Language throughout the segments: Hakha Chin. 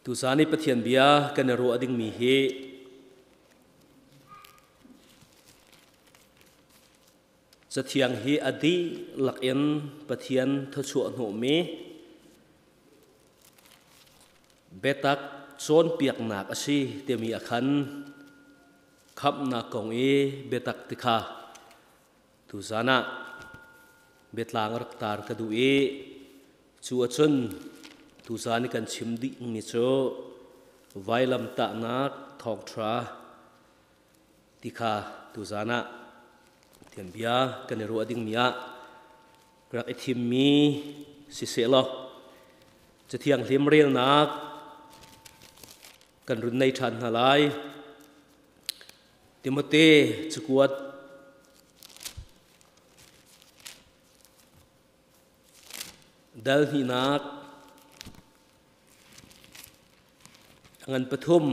Tuzan i Pathian bia kan i ruah dingmi hi Cathiang hi a dihlak in Pathian thawchuah hnawhmi biatak cawnpiaknak a si timi a khan khamhnak kong i biatak ti kha tuzan ah biatlang rak tar ka duh i cu ahcun tuzan i kan chim dihmi cu vailamtahnak thawngṭha ti kha tuzan ah Pathian bia kan i ruah dingmi ah rak i thimmi siseh law Cathiang hlim relnak kan run nei ṭhan hna lai. Timote cakuat dal hnihnak ngan pathum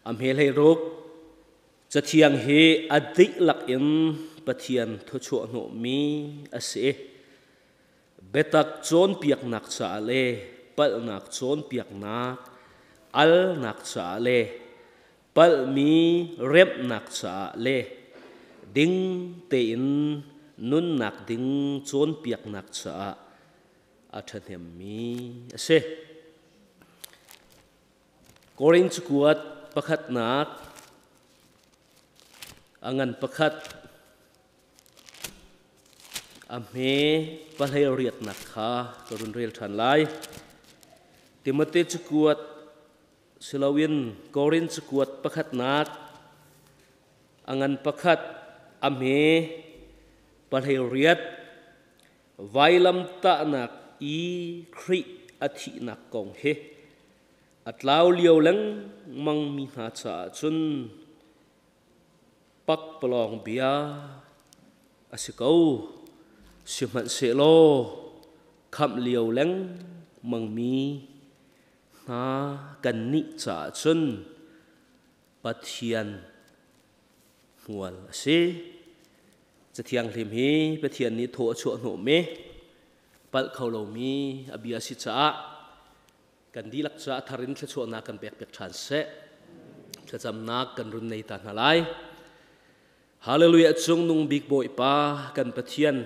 a hme hlei ruk Cathiang hi a dihlak in Pathian thawchuah hnawhmi a si. Biatak cawnpiaknak caah le palhnak cawnpiaknak, alnak caah le palhmi remhnak caah le ding tein nunnak ding cawnpiaknak caah a ṭhahnemmi a si. Korin cakuat pakhatnak a ngan pakhat a hme pahlei riatnak kha ka run rel ṭhan lai. Timote cakuat siloin Korin cakuat pakhatnak a ngan pakhat a hme pahlei riat vailamtahnak i Khrih a thihnak kong hi a tlau lio lengmang mi hna caah cun pakpalawng bia a si ko. Sihmanhsehlaw khamh lio lengmang mi hna kannih caah cun Pathian hmual a si. Cathianghlim hi Pathian nih thaw a chuah hnawhmi, palh kho lomi a bia a si caah kan dihlak caah thar in thluachuahnak kan pekpiak ṭhan seh. Thlacamnak kan run nei ta hna lai. Hallelujah cung nung bik Bawipa kan Pathian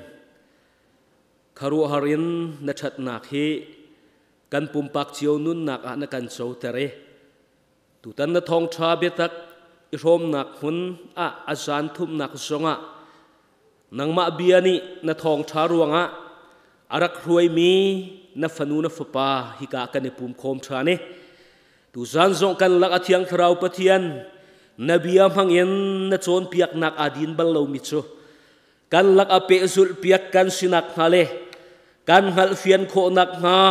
kharuahhar in na ṭhatnak hi kan pumpak cio nunnak ah na kan coter i Tutan na thawngṭha biatak i hrawmnak hmun ah a zan thumnak zongah nangmah bia nih na thawngṭha ruangah a rak hruaimi na fanu na fapa hika kan i pum khawm ṭhan i tuzan zong kan lak a thiang thlarau Pathian na bia hmangin na cawnpiaknak aa din bal lomi cu kan lak a pehzulh piak kan sinak hnga le kan hngalhfian khawh nakhnga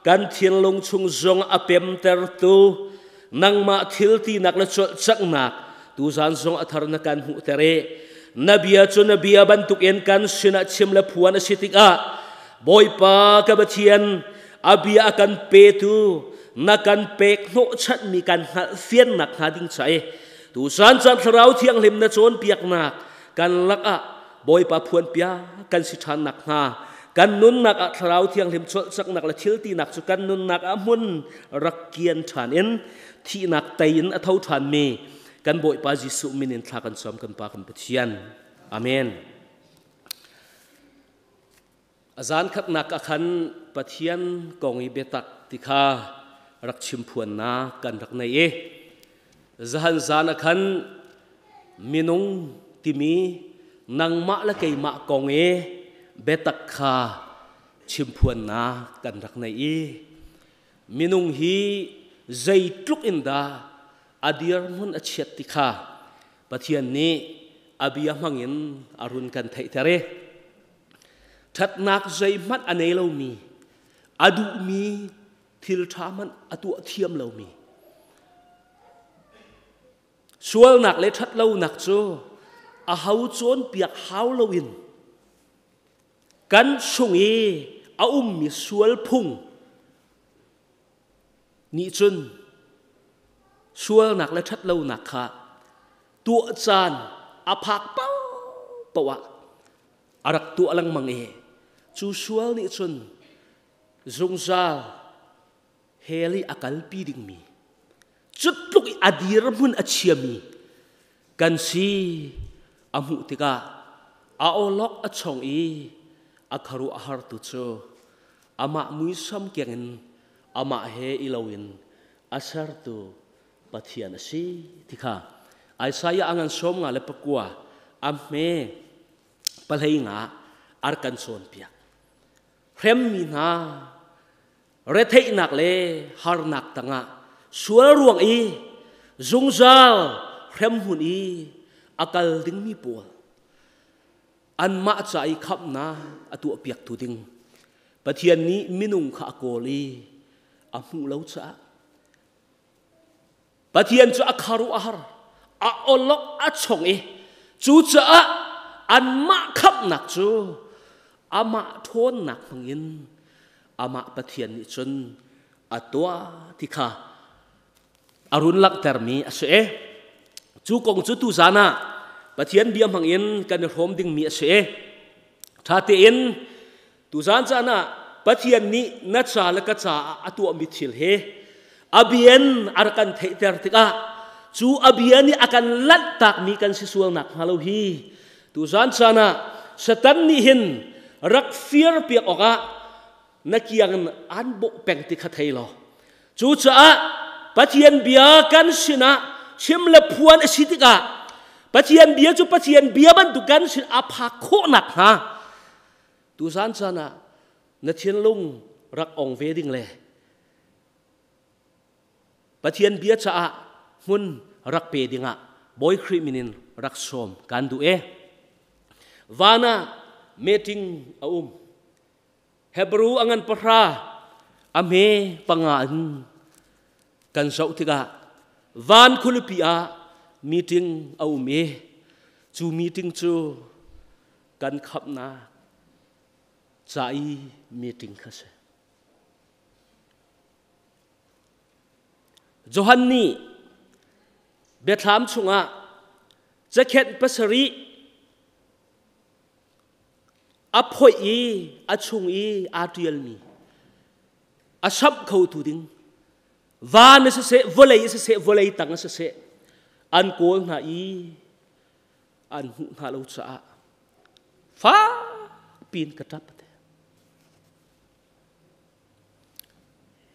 kan thinlung chung zong a pemtertu nangmah thil tinak le cawlcanghnak tuzan zong a thar na kan hmuhter i na bia cu na bia bantukin kan sinah chim le phuan a si tikah Bawipa ka Pathian a bia a kan petu na kan pek hnawhchanhmi kan hngalhfian nakhnga ding ca i tuzan caan thlarau thianghlim na cawnpiaknak kan lakah Bawipa phuanpiak kan si ṭhan nakhnga kan nunnak ah thlarau thianghlim cawlcanghnak le thil tinak cu kan nunnak ah hmun rak kian ṭhan in thihnak tei in a tho ṭhanmi kan Bawipa Jesuh min in thla kan cam kan Pa kan Pathian. Amen. A zan khatnak ah khan Pathian kong i biatak ti kha rak chim phuannak kan rak nei i zahan zan ah khan minung timi nangmah le keimah kong i biatak kha chim phuannak kan rak nei i minung hi zeitluk in dah a dirhmun a chiat ti kha Pathian nih a bia hmangin a run kan theihter i Ṭhatnak zeihmanh a nei lomi, a duhmi thil ṭha hmanh a tuah thiam lomi. Sualnak le ṭhatlonak cu a ho cawnpiak hau loin kan chung i a ummi sual phung nih cun sualnak le ṭhatlonak kha tuah caan a phak paohpaoh ah a rak tuah lengmang i cu sual nih cun Zungzal hell i a kalpi dingmi cutluk i a dirhmun a chiami kan si a hmuh tikah a awlok a chong i a kharuah a har tu cu amah muisam keng in amah he i loin a sertu Pathian a si ti kha Isaiah a ngan 59 a hme 15 ar kan cawnpiak. Hremmi hna retheihnak le harnak tangah sual ruang i zungzal hremhmun i a kal dingmi pawl anmah ca i khamhnak a tuahpiaktu ding Pathian nih minung kha a kawl i a hmuh lo caah Pathian cu a kharu a har a olok a chong i cucaah anmah khamhnak cu amah ṭhawnnak hmangin amah Pathian nih cun a tuah ti kha a run langhtermi a si. Cu kong cu tuzan ah Pathian bia hmangin kan i hrawm dingmi a si. Ṭha tein tuzan caan ah Pathian nih na ca le ka caah a tuahmi thil he a bian a rak kan theihter tikah cu a bia nih a kan lanhtakmi kan si sual nakhnga lo hi tuzan caan ah Satan nih hin rak fir piak awkah na kiang in an bawh peng ti kha thei law cucaah Pathian bia kan sinah chim le phuan a si tikah Pathian bia cu Pathian bia bantuk kan sin a phak khawh nakhnga tuzan caan ah na thinlung rak ong ve ding le Pathian bia caah hmun rak pe dingah Bawi Khrih min in rak sawm kan duh e. Van ah meeting a um. Hebrew a ngan 10 a hme 5 in kan zoh tikah van khualipi ah meeting a um i cu meeting cu kan khamhnak ca i meeting kha si. Johan nih biathlam chungah cakhenh 7 a phoih i a chung i aa ṭialmi a samh khotu ding van a siseh vawlei a siseh vawlei tang a siseh an kawl hna i an hmuh hna lo caah fak piin ka ṭap te.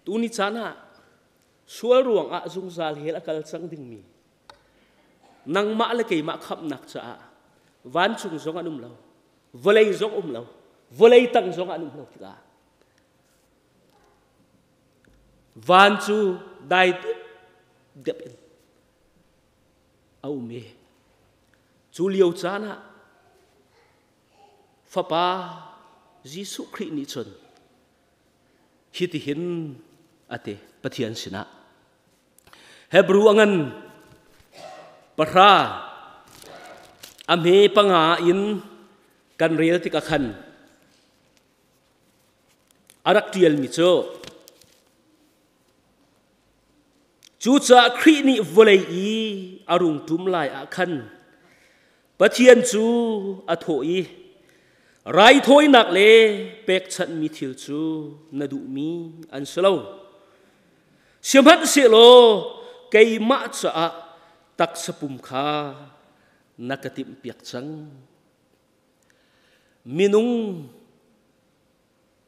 Tuni caan ah sual ruang ah zungzal hell a kal cang dingmi nangmah le keimah khamhnak caah vancung zong an um lo, vawlei zong um lo, vawlei tang zong an um lo tikah van cu dai dep in a um i cu lio caan ah Fapa Jesuh Khrih nih cun hitihin a ti Pathian sinah Hebrew a ngan 10 a hme 5 in kan rel tikah khan a rak ṭialmi cu Cucaah Khrih nih vawlei i a rung ṭum lai ah khan Pathian cu a thawh i raithawinak le pekchanhmi thil cu na duhmi an si lo. Sihmanhsehlaw keimah caah taksa pum kha na ka timhpiak cang. Minung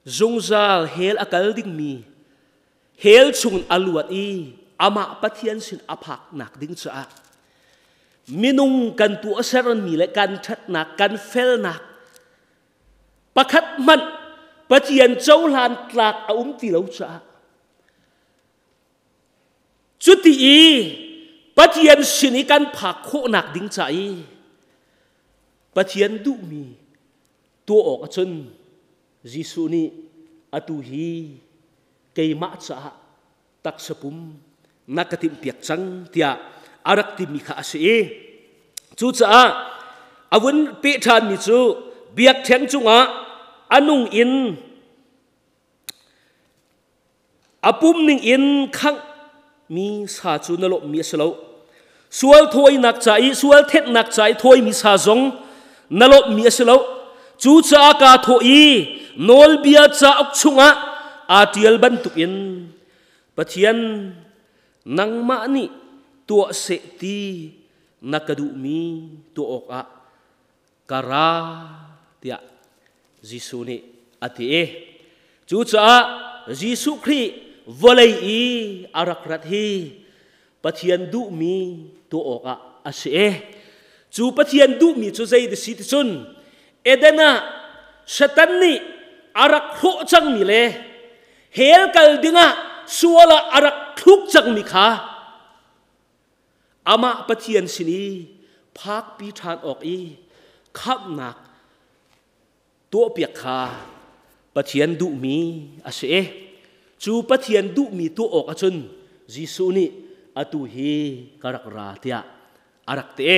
zungzal hell a kal dingmi hell chung a luat i amah Pathian sin a phaknak ding caah minung kan tuahsermi le kan ṭhatnak kan felnak pakhat hmanh Pathian cohlan tlak a um ti lo caah cuti i Pathian sin i kan phak khawhnak ding ca i Pathian duhmi tuah awk ahcun Jesuh nih atu hi keimah caah taksa pum na ka timhpiak cang tiah a rak timi kha a si i cucaah a vun peh ṭhanmi cu biakṭheng cungah a nung in A pum ning in khangh mi sa cu na lawmhmi a si lo. Sual thawinak ca i sual thenhnak ca i thawimi sa zong na lawmhmi a si lo. Cucaah kaa thawh i nawlbia cauk chungah aa ṭial bantukin Pathian nangmah nih tuah seh ti na ka duhmi tuah awkah ka ra tiah Jesuh nih a ti i cucaah Jesuh Khrih vawlei i a rak rat hi Pathian duhmi tuah awkah a si i cu Pathian duhmi cu zei si ti cun Eden ah Satan nih a rak hrawh cangmi le hell kal dingah sual ah a rak thluk cangmi kha amah Pathian sin i phakpi ṭhan awk i khamhnak tuahpiak kha Pathian duhmi a si i cu Pathian duhmi tuah awk ahcun Jesuh nih atu hi ka rak ra tiah a rak ti.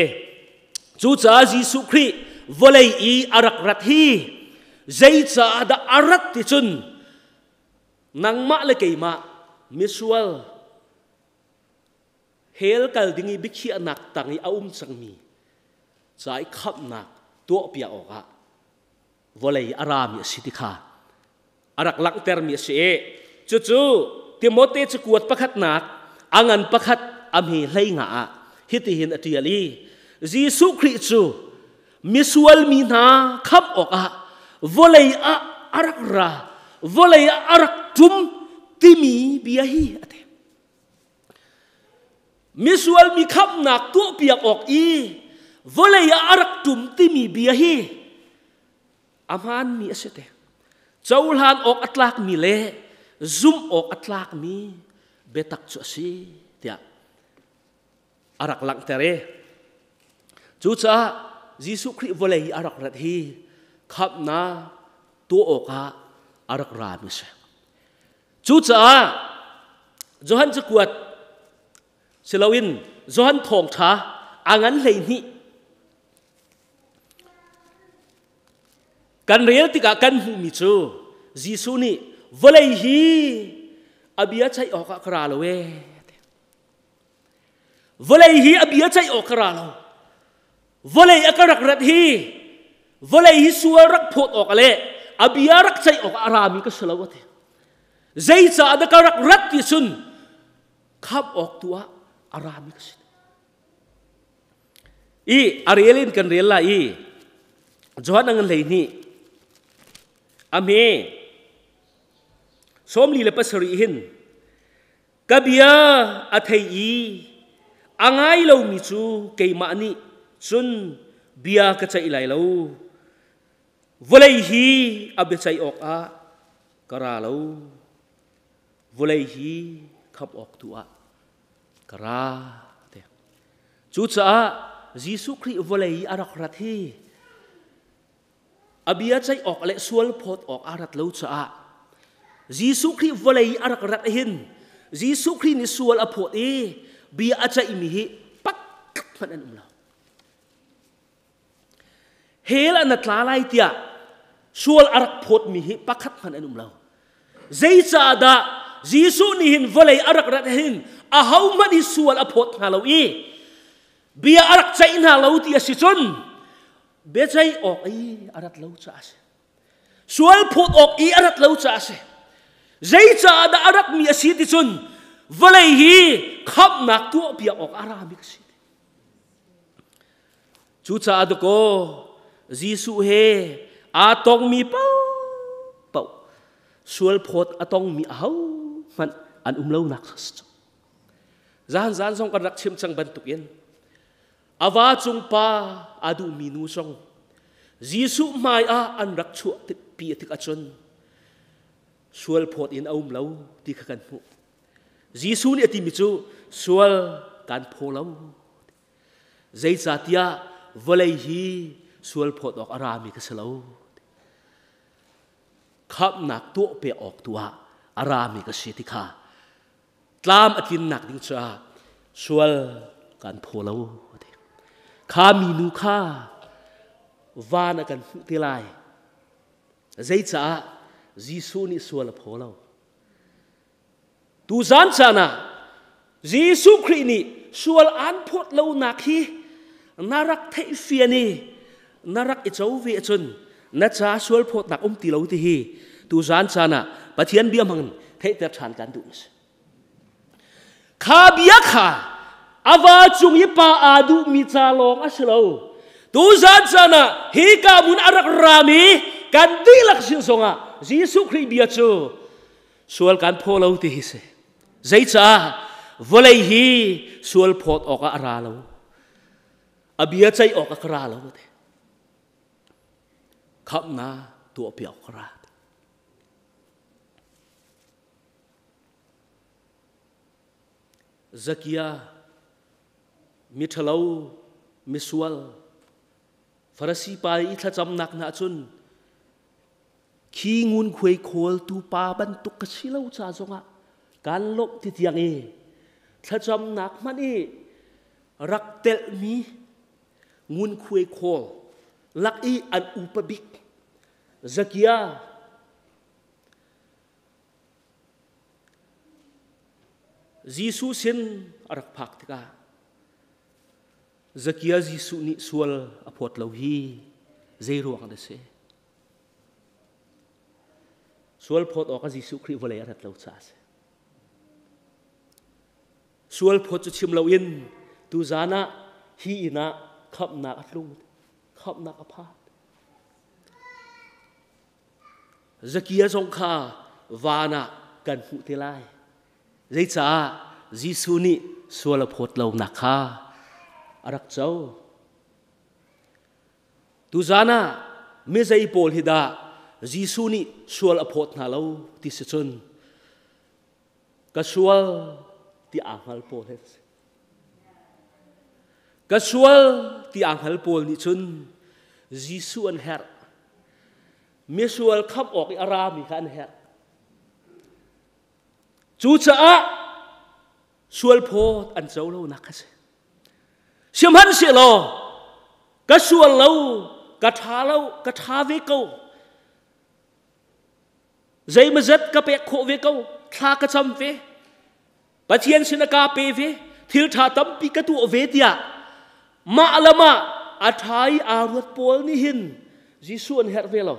Cucaah Jesuh Khrih vawlei i a rak rat hi zeicaah dah a rat ti cun nangmah le keimah misual hell kal ding i biakhiahnak tang i a um cangmi ca i khamhnak tuahpiak awkah vawlei a rami a si ti kha a rak langhtermi a si i cucu Timote cakuat pakhatnak a ngan pakhat a hme hlei nga ah hitihin a ṭial i Jesuh Khrih cu misual mi hna khamh awkah vawlei ah a rak ra vawlei ah a rak ṭum timi bia hi a ti. Misual mi khamhnak tuahpiak awk i vawlei ah a rak ṭum timi bia hi a hmaanmi a si te. Cohlan awk a tlakmi le zumh awk a tlakmi biatak cu a si tiah a rak langhter i cucaah Jesuh Khrih vawlei i a rak rat hi khamhnak tuah awkah a rak rami a si. Cucaah Johan cakuat siloin Johan thawngṭha a ngan 12 kan rel tikah kan hmuhmi cu Jesuh nih vawlei hi a bia ceih awkah ka ra lo ee. Vawlei hi a bia ceih awk ka ra lo. Vawlei a ka rak rat hi vawlei hi sual rak phawt awk le a bia rak ceih awk a rami ka si lo a ti. Zeicah dah ka rak rat ti cun khamh awk tu ah a rami ka si. I a rel in kan rel lai i Johan ang 12 a hme 47 hin Ka bia a thei i a ngai lomi cu keimah nih cun bia ka ceih lai lo. Vawlei hi a biaceih awkah ka ra lo. Vawlei hi khamh awk tu ah ka ra. Cucaah Jesuh Khrih vawlei i a rak rat hi a bia ceih awk le sual phawt awk a rat lo caah Jesuh Khrih vawlei a rak rat hin Jesuh Khrih nih sual a phawt i bia a ceihmi hi pakhat hmanh an um lo. Hell an tla lai tiah sual a rak phawtmi hi pakhat hmanh an um lo. Zeicahdah Jesuh nih hin vawlei a rak rat hin ahohmanh hi sual a phawt hna lo i bia a rak ceih hna lo ti a si cun biaceih awk i a rat lo caah a si. Sual phawt awk i a rat lo caah a si. Zeicaah dah a ratmi a si ti cun vawlei hi khamhnak tuahpiak awk a rami ka si. Cucaah dakaw Jesuh he aa tongmi paohpaoh sual phawt a tongmi ahohmanh an um lonak cu. Zan zan zong kan rak chim cang bantukin A va cung pa aa duhmi nu zong Jesuh hmai ah an rak chuah pi tik ahcun sual phawt in a um lo ti kha kan hmuh. Jesuh nih a timi cu sual kan phaw lo. Zeicahtiah vawlei hi sual phawt awk a rami ka si lo. Khamhnak tuah pek awk tu ah a rami ka si ti kha tlam a tlinnak ding caah sual kan phaw lo kha minu kha van a kan hmuh te lai zeicaah Jesuh nih sual a phaw lo tu zan caan ah Jesuh Khrih nih sual an phawt lonak hi na rak theih fian i na rak i co ve cun na ca sual phawtnak um ti lo ti hi tu zan caan ah Pathian bia hmang theihter ṭhan kan duh si. Kha bia kha a va cung i pa aa duhmi ca lawng a si lo. Tuzan caan ah hi ka mun a rak rami kan dihlak sin zongah Jesuh Khrih bia cu sual kan phaw lo ti hi si. Zeicah vawlei hi sual phawt awkah a ra lo. A bia ceih awk a ka ra lo te. Khamhnak tuahpiak awk ka ra. Zakia miṭhalo misual Farasi pa i thlacamnak hna cun khi ngunkhuai khawltu pa bantuk ka si lo ca zongah kan lawmh ti tiang i thlacamnak hmanh i rak telhmi ngunkhuai khawl lak i an upa bik Zakia Jesuh sin a rak phak tikah Zakia Jesuh nih sual a phawt lo hi zei ruang dah si? Sual phawt awk ah Jesuh Khrih vawlei a rat lo caah a si. Sual phawt cu chim loin tuzan ah hi inn ah khamhnak a tlung, khamhnak a phan. Zakia zong kha van ah kan hmuh te lai. Zeicah Jesuh nih sual a phawt lonak kha a rak co. Tuzan ah mizei pawl hi dah Jesuh nih sual a phawt hna lo ti si cun ka sual ti aa hngal pawl he si. Ka sual ti aa hngal pawl nih cun Jesuh an herh. Misual khamh awk i a rami kha an herh. Cucaah sual phawt an co lonak kha si. Sihmanhsehlaw ka sual lo, ka ṭha lo, ka ṭha ve ko. Zeimazet ka pek khawh ve ko, thla ka cam ve. Pathian sin a ka pe ve, thil ṭha tampi ka tuah ve tiah mah le mah a ṭha i aa ruat pawl nih hin Jesuh an herh ve lo.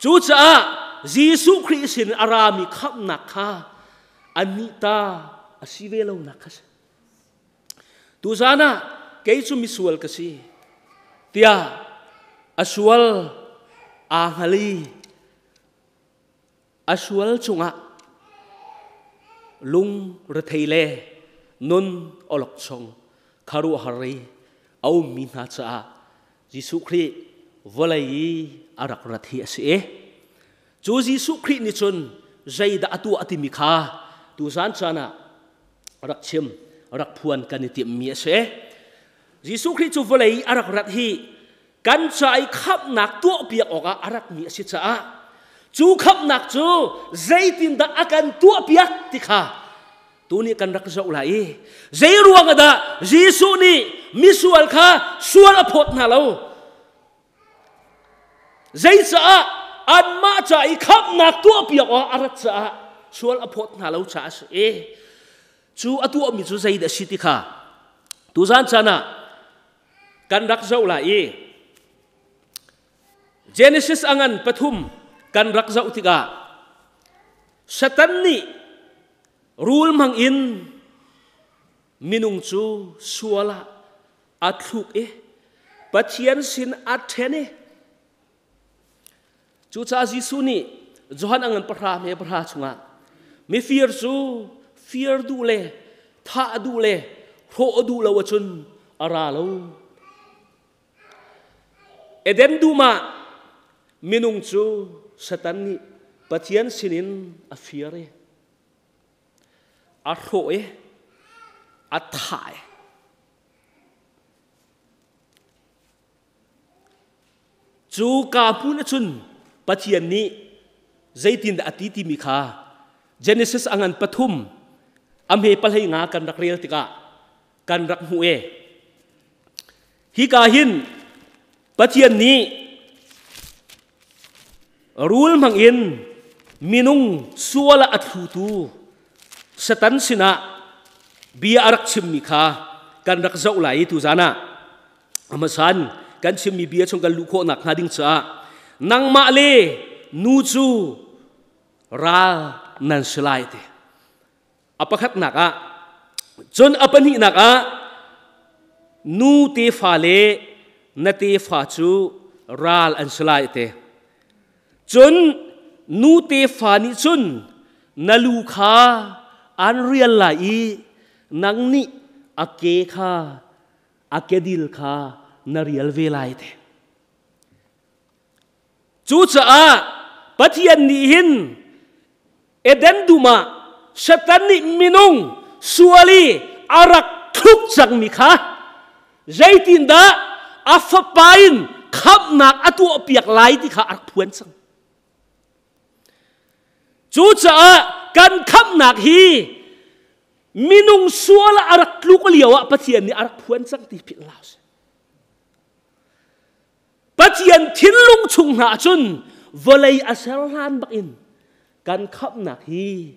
Cucaah Jesuh Khrih sin a rami khamhnak kha annih ta a si ve lonak kha si. Tuzan ah kei cu misual ka si tiah a sual aa hngal i a sual cungah lung rethei le nun awlokchong khuaruahhar i a ummi hna caah Jesuh Khrih vawlei i a rak rat hi a si i cu Jesuh Khrih nih cun zeidah a tuah timi kha tuzan caan ah rak chim rak phuan kan i timhmi a si. Jesuh Khrih cu vawlei i a rak rat hi kan ca i khamhnak tuahpiak awkah a ratmi a si caah cu khamhnak cu zeitindah a kan tuahpiak ti kha tuni kan rak zoh lai i zei ruang dah Jesuh nih misual kha sual a phawt hna lo Zeicaah anmah ca i khamhnak tuahpiak awk a rat caah sual a phawt hna lo caah a si i cu a tuahmi cu zeidah a si ti kha tuzan caan ah kan rak zoh lai i Genesis a ngan pathum kan rak zoh tikah Satan nih rul hmang in minung cu sual ah a thluk i Pathian sin a ṭhen i cucaah Jesuh nih Johan a ngan pahra hme pahra chungah mifir cu fir duh le thah duh le hrawh duh lo ahcun a ra lo. Eden dum ah minung cu Satan nih Pathian sinin a fir i a hrawh i a thah i cu ka hmun ahcun Pathian nih zeitindah a ti timi kha Genesis a ngan pathum a hme pahlei nga kan rak rel tikah kan rak hmuh e hika hin Pathian nih Rul hmangin minung sual ah a thlutu Satan sinah bia a rak chimmi kha kan rak zoh lai i tuzan ah a hmasan kan chimmi bia chung kan luh khawh nakhnga ding caah Nangmah le nu cu ral nan si lai ti. A pakhatnak ah cun a pahnihnak ah nu tefa le na tefa cu ral an si lai te. Cun nu tefa nih cun na lu kha an rial lai i nang nih a ke kha a kedil kha na rial ve lai te. Cucaah Pathian nih hin Eden dum ah Satan nih minung sual i a rak thluk cangmi kha zeitindah a fapa in khamhnak a tuahpiak lai ti kha a rak phuan cang. Cucaah kan khamhnak hi minung sual ah a rak tluk lio ah Pathian nih a rak phuan cang ti philh hlah usih. Pathian thinlung chung hna cun vawlei a ser hlan bak in kan khamhnak hi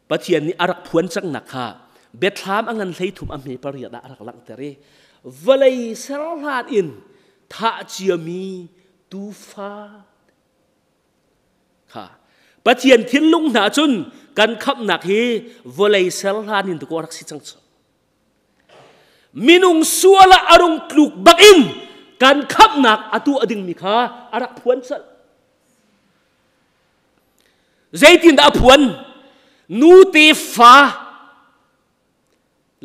Pathian nih a rak phuan cangnak kha biathlam a ngan 13 a hme 8 ah a rak langhter i vawlei ser hlan in thah ciami tuufa kha Pathian thinlung hna cun kan khamhnak hi vawlei ser hlan in tuko rak si cang cu. Minung sual ah a rung tluk bak in kan khamhnak a tuah dingmi kha a rak phuan colh. Zeitindah a phuan? Nu tefa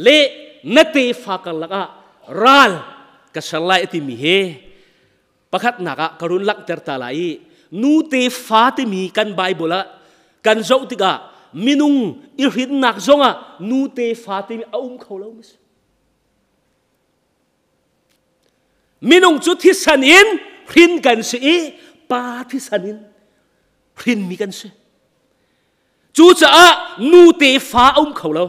le na tefa karlak ah ral ka ser lai a timi hi pakhatnak ah ka run langhter ta lai i nu tefa timi kan Bible ah kan zoh tikah minung i hrinnak zongah nu tefa timi a um kho lo mas minung cu thisan in hrin kan si i pa thisan in hrinmi kan si. Cucaah nu tefa a um kho lo.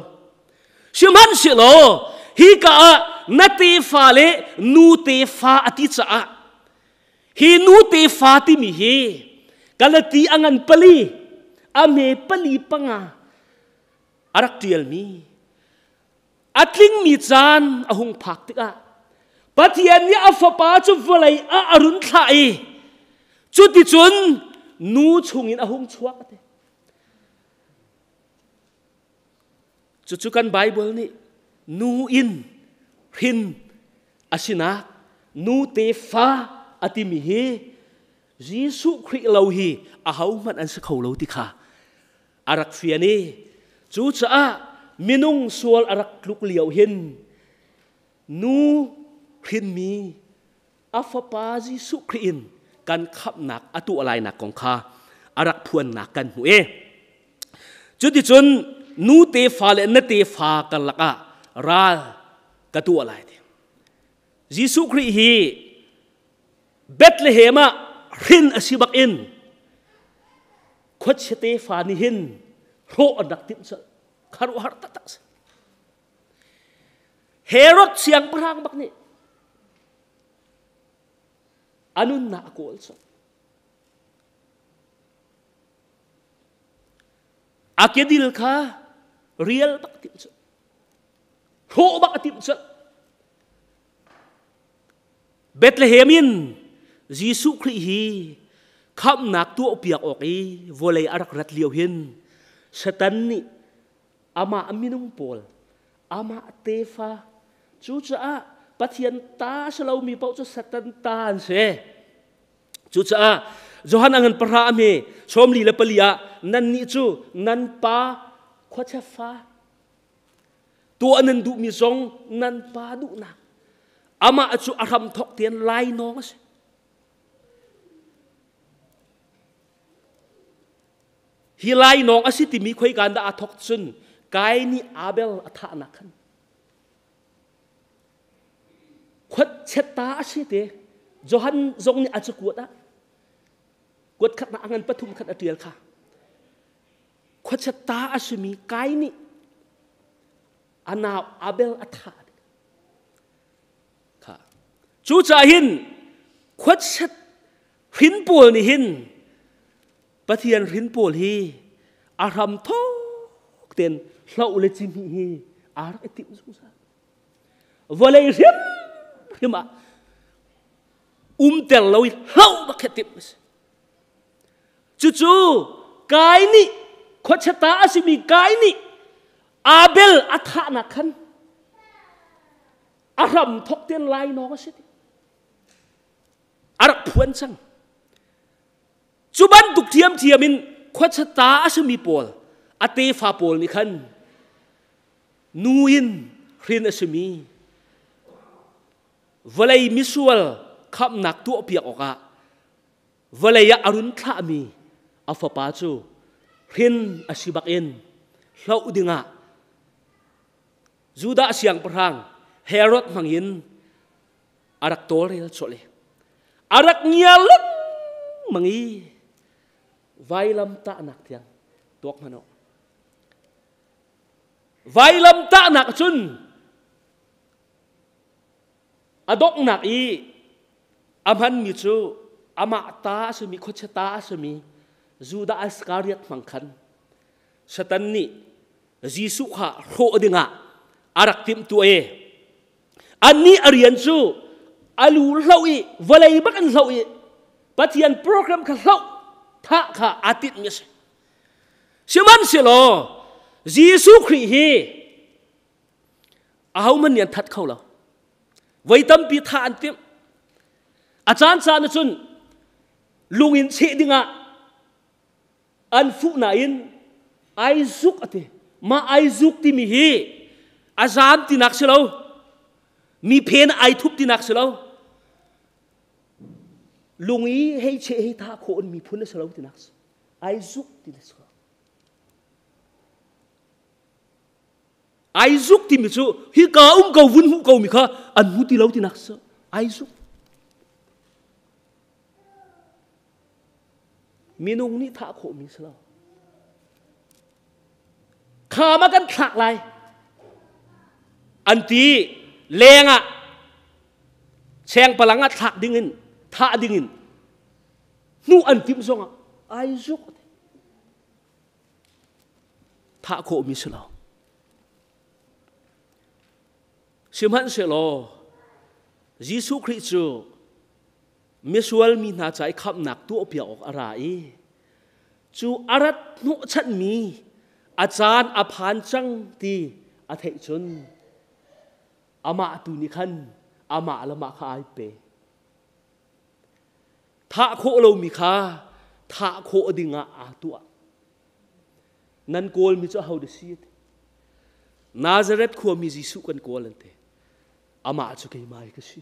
Sihmanhsehlaw hika ah na tefa le nu tefa a ti caah hi nu tefa timi hi Galati a ngan 4 a me 4 5 a rak ṭialmi a tlingmi caan a hung phak tikah Pathian nih a fapa cu vawlei ah a run thlah i cuticun nu chungin a hung chuak a ti. Cucu kan Bible nih nu in hrin a sinak nu tefa a timi hi Jesuh Khrih lo hi ahohmanh an si kho lo ti kha a rak fian i cucaah minung sual a rak tluk lio hin nu hrinmi a fapa Jesuh Khrih in kan khamhnak a tuah lainak kong kha a rak phuannak kan hmu i cuticun nu tefa le na tefa karlak ah ral ka tuah lai ti. Jesuh Khrih hi Bethlehem ah hrin a si bak in khuachia tefa nih hin hrawh an rak timh colh. Kharuahhar taktak si. Herod siangpahrang bak nih a nunnak a kawl colh. A kedil kha rial bak timh colh. Hrawh bak a timh colh. Bethlehem in Jesuh Khrih hi khamhnak tuahpiak awk i vawlei a rak rat lio hin Satan nih amah minung pawl amah tefa cucaah Pathian ta a si lomi paoh cu Satan ta an si. Cucaah Johan a ngan 10 a hme 44 ah nannih cu nan pa khuachia fa tuah nan duhmi zong nan pa duhnak amah cu a hramthok tein lainawng a si. Hi lainawng a si timi khoikan dah aa thok cun Kain nih Abel a thahnak khan khuat ta a si te Johan zong nih a cakuat ah kuat khat na a ngan 3 khat a tial kha khuachiat ta a simi Kain nih a nau Abel a thah kha cucaah hin khuachiat hrin pawl nih hin Pathian hrin pawl hi a hram thawk ten hloh le cihmih hi aa rak i timh zungzal vawlei hrimhrim ah. Umter lo i hloh bak he timh a si. Cucu Kai nih khuachata a simi Kai nih Abel a thahnak khan a hram thok ten lainawng a si ti. A rak phuan cang. Cu bantuk ṭhiamṭhiam in khuachata a simi pawl a tefa pawl nih khan nu in hrin a simi vawlei misual khamhnak tuahpiak awkah vawlei ah a run thlahmi a fapa cu hrin a si bakin hloh dingah Judah siangpahrang Herod hmangin a rak tawlrel colh i a rak ngia lengmang i vailam tahnak tiang tuak hmanh u. Vailam tahnak cun a donghnak i a hmanmi cu amah ta a simi khuachia ta a simi Judah Iskariot hmang khan Satan nih Jesuh kha hrawh dingah a rak timhtuah i annih a rian cu a lu hloh i vawlei bak an hloh i Pathian program kha hloh thah kha aa tinhmi a si. Sihmanhsehlaw Jesuh Khrih hi ahohmanh nih an that kho lo. Voi tampi thah an timh. A caan caan ah cun lung in cheh dingah an fuh nain ai zuk a ti mah ai zuk timi hi a zaam tinak si lo mi phen ai thup tinak si lo lung i hei che hei tha khawh in miphun a si lo tinak si ai zuk ti si lo ai zuk timi cu hi ka um ko vun hmu ko mi kha an hmu ti lo tinak si ai zuk Minung nih thah khawhmi si lo. Kham ah kan thlak lai. An ti leng ah chengpalang ah thlak ding in thah ding in hnu an timh zong ah ai zuk thah khawhmi si lo. Sihmanhsehlaw Jesuh Khrih cu misual mi hna ca i khamhnak tuahpiak awk a ra i cu a rat hnawhchanhmi a caan a phan cang ti a theih cun amah tu nih khan amah le mah kha ai pe. Thah khawh lomi kha thah khawh dingah aa tuah. Nan kawlmi cu aho dah si? Nazareth khuami Jesuh kan kawl an ti. Amah cu keimah hi ka si.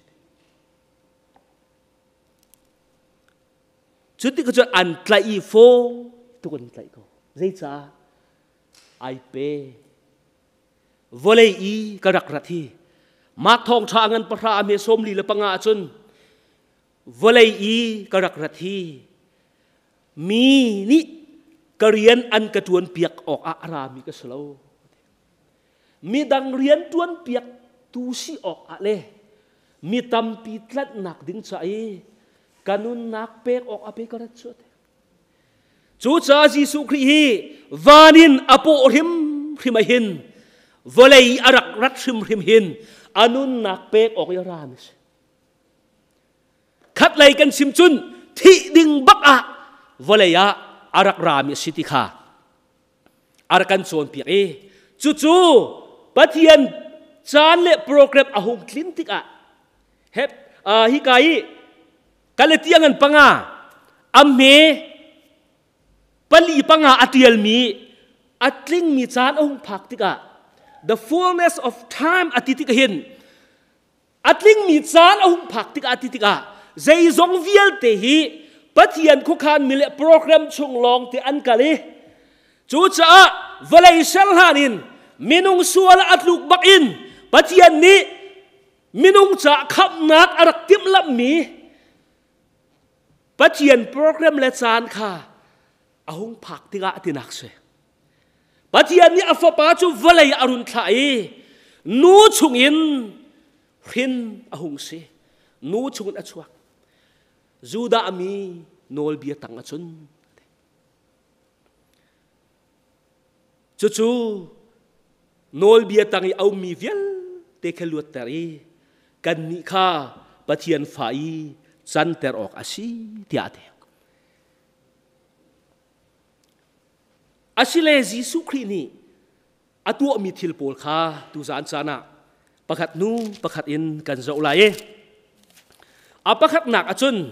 Cu tik cun an tlaih i fawi tuk an tlaih ko. Zeicah? Ai pe. Vawlei i ka rak rat hi Mark thawngṭha ngan pahra a hme 45 ahcun vawlei i ka rak rat hi mi nih ka rian an ka ṭuan piak awk ah a rami ka si lo. Midang rian ṭuan piak tu si awk ah le mi tampi tlanhnak ding ca i ka nunnak pek awk a pe ka rat cu te. Cucaah Jesuh Khrih hi van in a paw hrimhrim ah hin vawlei a rak rat hrimhrim hin a nunnak pek awk i a ra mi si. Khatlei kan chim cun thih ding bak ah vawlei ah a rak ra mi a si ti kha a rak kan cawnpiak i cucu Pathian caan le program a hung tlin tikah hep hika i Galatia ngan panga a hme pali panga a tialmi a tlingmi caan a hung phak tikah the fullness of time a ti tik hin a tlingmi caan a hung phak tikah ti tikah zeizong vialte hi Pathian khuakhan mi le program chung lawng te an kal i cucaah vawlei ser hlan in minung sual a tluk bak in Pathian nih minung ca khamhnak a rak timhlamhmi Pathian program le caan kha a hung phak tikah tinak si. Pathian nih a fapa cu vawlei a run thlah i nu chungin hrin a hung si. Nu chungin a chuak. Judah mi nawlbia tang ahcun cucu nawlbia tang i a ummi vialte kha luatter i kannih kha Pathian fa i canter awk a si tiah a ti. Asile Jesuh Khrih nih a tuahmi thil pawl kha tuzaan caan ah pakhat hnu pakhat in kan zoh lai i a pakhatnak ahcun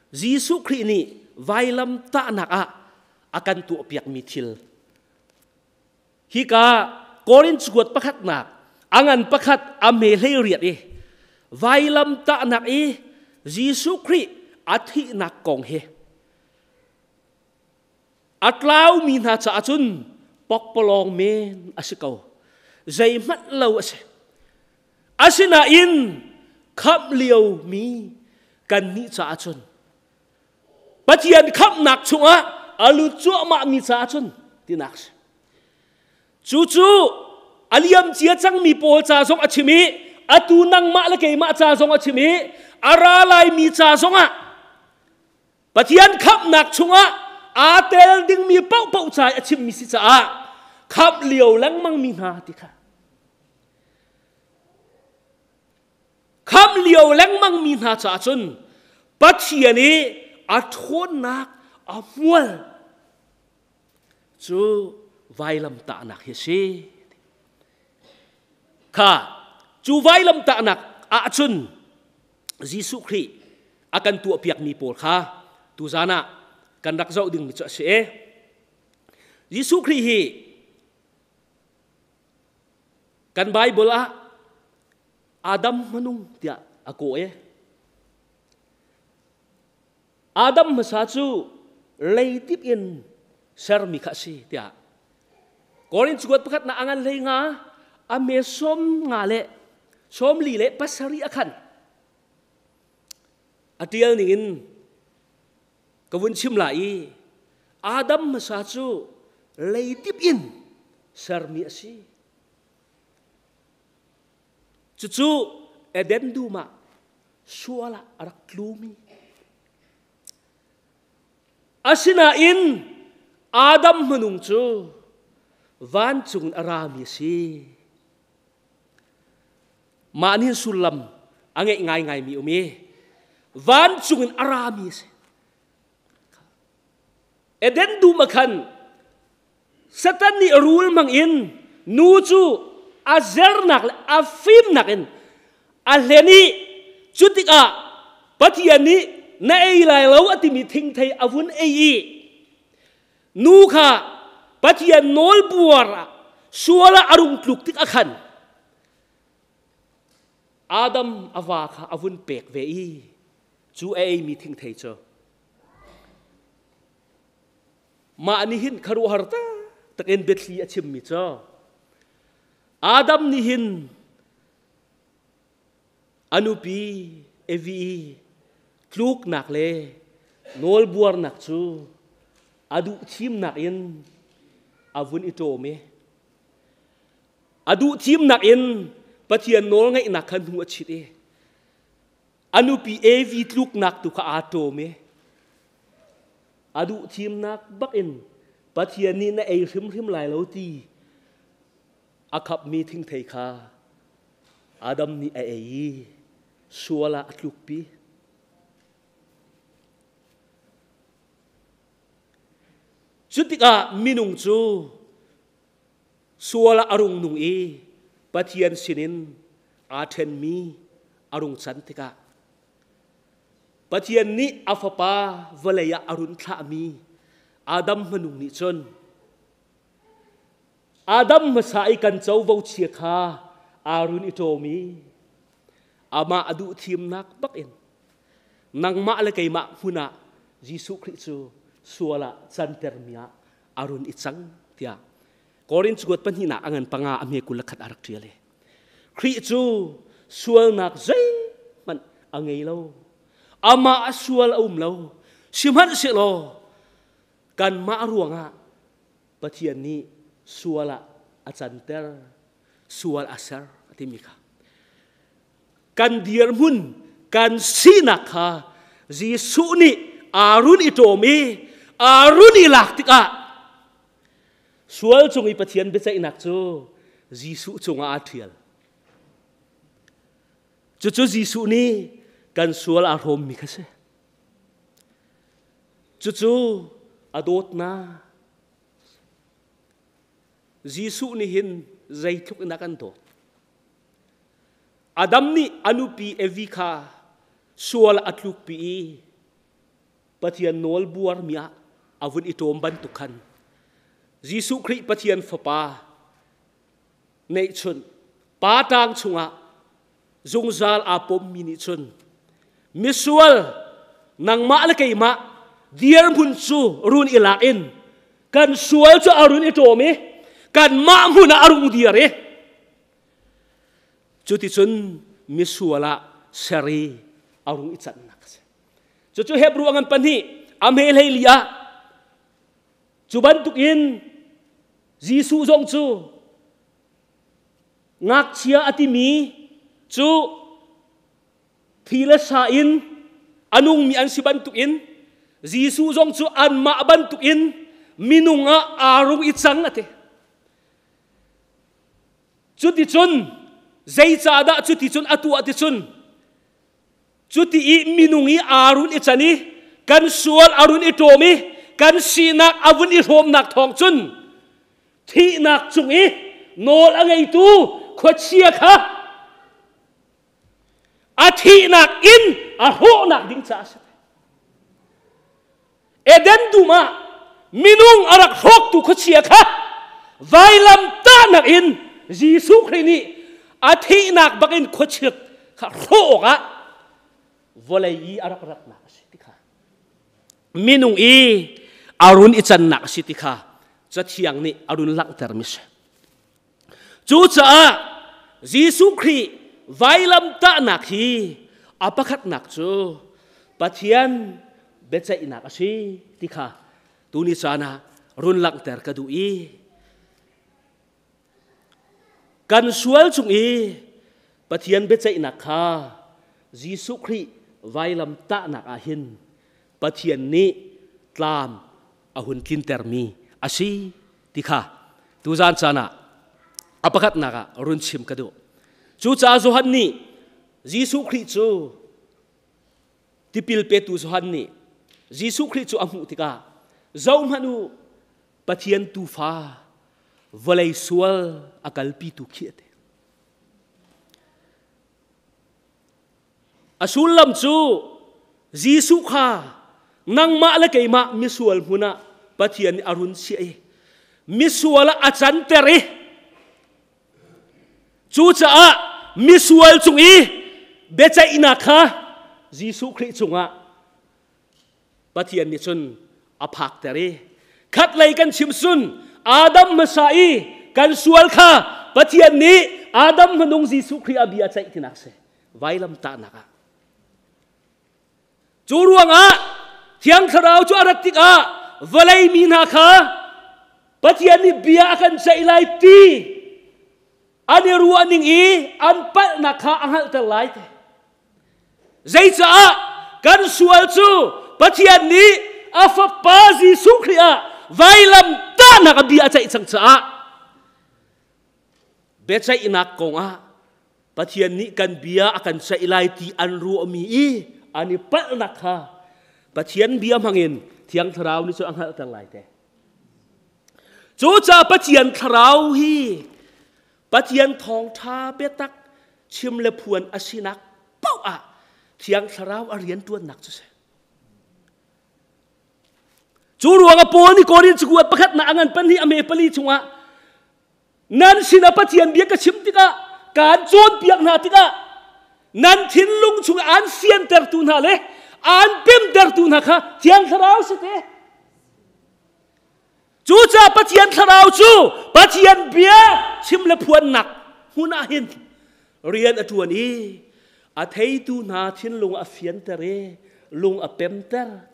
Jesuh Khrih nih vailam tahnak ah a kan tuahpiakmi thil hika Korinth kuat pakhatnak a ngan pakhat a me hlei riat i vailam tahnak i Jesuh Khrih a thihnak kong hi A tlaumi hna caah cun pokpalawng men a si ko. Zeihmanh lo a si. Asinain khamh liomi kannih caah cun Pathian khamhnak chungah a lut cuahmahmi caah cun tinak si. Cucu a liam cia cangmi pawl ca zong a chim i atu nangmah le keimah ca zong a chim i a ra laimi ca zongah Pathian khamhnak chungah aa tel dingmi paohpaoh ca i a chimmi si caah khamh lio lengmangmi hna ti kha khamh lio lengmangmi hna caah cun Pathian i a ṭhawnnak a hmual cu vailamtahnak hi a si. Kha cu vailamtahnak ahcun Jesuh Khrih a kan tuahpiakmi pawl kha tuzan ah kan rak zoh dingmi cu a si. Jesuh Khrih hi kan Bible ah Adam hmanung tiah a kawh i Adam hmasa cu leidip in sermi kha a si tiah Korin cuat pakhat na angan hlei nga a me som nga le som li le pasarih a khan a tial ning in ka vun chim la i Adam hmasa cu leidip in sermi a si. Cucu Eden dum ah sual ah a rak tlumi. Asinain Adam hmanung cu vancung in a rami a si. Mah nih sullam a ngeih ngaingaimi um i vancung in a rami a si. Eden dum ah khan Satan nih rul hmang in nu cu a zernak le a fimnak in a hlen i cu tikah Pathian nih na ei lai lo a timi thingthei a vun ei i nu kha Pathian nawlbuar ah sual ah a rung tluk tik ah khan Adam a va kha a vun pek ve i cu a eimi thingthei cu Mah nih hin khuaruahhar taktak in biathli a chimmi cu Adam nih hin a nupi Evi i tluknak le nawlbuarnak cu a duh thimnak in a vun i ṭawm i a duh thimnak in Pathian nawlngaihnak kha hnu a chit i a nupi Evi tluknak tu kha aa ṭawm i A duh thimnak bak in Pathian nih na ei hrimhrim lai lo ti a khapmi thingthei kha Adam nih a ei i sual ah a tlukpi. Cu tikah minung cu sual ah a rung nung i Pathian sinin aa ṭhenmi a rung can tikah Pathian nih a fapa vawlei ah a run thlahmi Adam hmanung nih cun Adam hmasa i kan covo chia kha aa run i ṭawm i amah a duh thimnak bak in nangmah le keimah hmun ah Jesuh Khrih cu sual ah cantermi ah a run i cang tiah Korinth kuat pahnihnak a ngan panga a hme 21 a rak ṭial i Khrih cu sualnak zeihmanh a ngei lo. Amah a sual a um lo. Sihmanhsehlaw kanmah ruangah Pathian nih sual ah a canter, sual a ser a timi kha. Kan dirhmun, kan sinak kha Jesuh nih aa run i ṭawm i aa run i lak tikah Sual cung i Pathian biaceihnak cu Jesuh cungah aa ṭhial. Cucu Jesuh nih kan sual aa hrawmmi kha si. Cucu a dawtnak. Jesuh nih hin zeitluk in a kan dawt. Adam nih a nupi Evi kha sual a tlukpi i Pathian nawl buarmi ah a vun i ṭawm bantuk khan Jesuh Khrih Pathian Fapa neihchun pa ṭang chungah zungzal aa pommi nih cun misual nangmah le keimah dirhmun cu run i lak in kan sual cu a run i ṭawm i kanmah hmun ah a rung dir i cuticun misual ah ser i a rung i cannak a si. Cucu Hebrew a ngan pahnih a hme hlei li ah cu bantukin Jesuh zong cu ngakchia a timi cu thi le sa in a nungmi an si bantukin Jesuh zong cu anmah bantukin minung ah aa rung i cang a ti. Cuticun zeicahdah cuticun a tuah ticun cuti i minung i aa run i can i kan sual a run i ṭawm i kan sinak a vun i hrawmnak thawng cun thihnak cung i nawl a ngeitu khuachia kha a thihnak in a hrawhnak ding caah a si. Eden dum ah minung a rak hrawktu khuachia kha vailam tahnak in Jesuh Khrih nih a thihnak bakin khuachia kha hrawh awkah vawlei i a rak ratnak a si ti kha minung i a run i cannak a si ti kha Cathiang nih a run langhtermi si. Cucaah Jesuh Khrih vailamtahnak hi a pakhatnak cu Pathian biaceihnak a si ti kha tuni caan ah run langhter ka duh i kan sual chung i Pathian biaceihnak kha Jesuh Khrih vailamtahnak ah hin Pathian nih tlam a hun tlintermi a si ti kha tuzan caan ah a pakhatnak ah run chim ka duh. Cucaah Johan nih Jesuh Khrih cu tipil petu Johan nih Jesuh Khrih cu a hmuh tikah zohhmanh u Pathian tuufa vawlei sual a kalpitu khi a ti. A sullam cu Jesuh kha nangmah le keimah misual hmun ah Pathian nih a run chiah i misual ah a canter i cucaah misual cung i biaceihnak kha Jesuh Khrih cungah Pathian nih cun a phakter i khatlei kan chim sun Adam hmasa i kan sual kha Pathian nih Adam hmanung Jesuh Khrih a bia ceih tinak si vailam tahnak ah cu ruangah Thiang Thlarau cu a rat tikah vawlei mi hna kha Pathian nih bia a kan ceih lai ti an i ruah ning i an palhnak kha a hngalhter lai ti Zeicaah kan sual cu Pathian nih a Fapa Jesuh Khrih ah vailam tahnak a bia a ceih cang caah biaceihnak kongah Pathian nih kan bia a kan ceih lai ti an ruahmi i an i palhnak kha Pathian bia hmangin Thiang Thlarau nih cun a hngalhter lai te. Cucaah Pathian Thlarau hi Pathian thawngṭha biatak chim le phuan a sinak paoh ah Thiang Thlarau a rianṭuannak cu si. Cu ruangah Paul nih Korin cakuat pakhatnak a ngan pahnih a me pali chungah nan sinah Pathian bia ka chim tikah kaan cawnpiak hna tikah nan thinlung chungah aan fiantertu hna le aan pemtertu hna kha Thiang Thlarau si te. Cucaah Pathian Thlarau cu Pathian bia chim le phuannak hmun ah hin rian a ṭuan i a theitu hna thinlung a fianter i lung a pemter.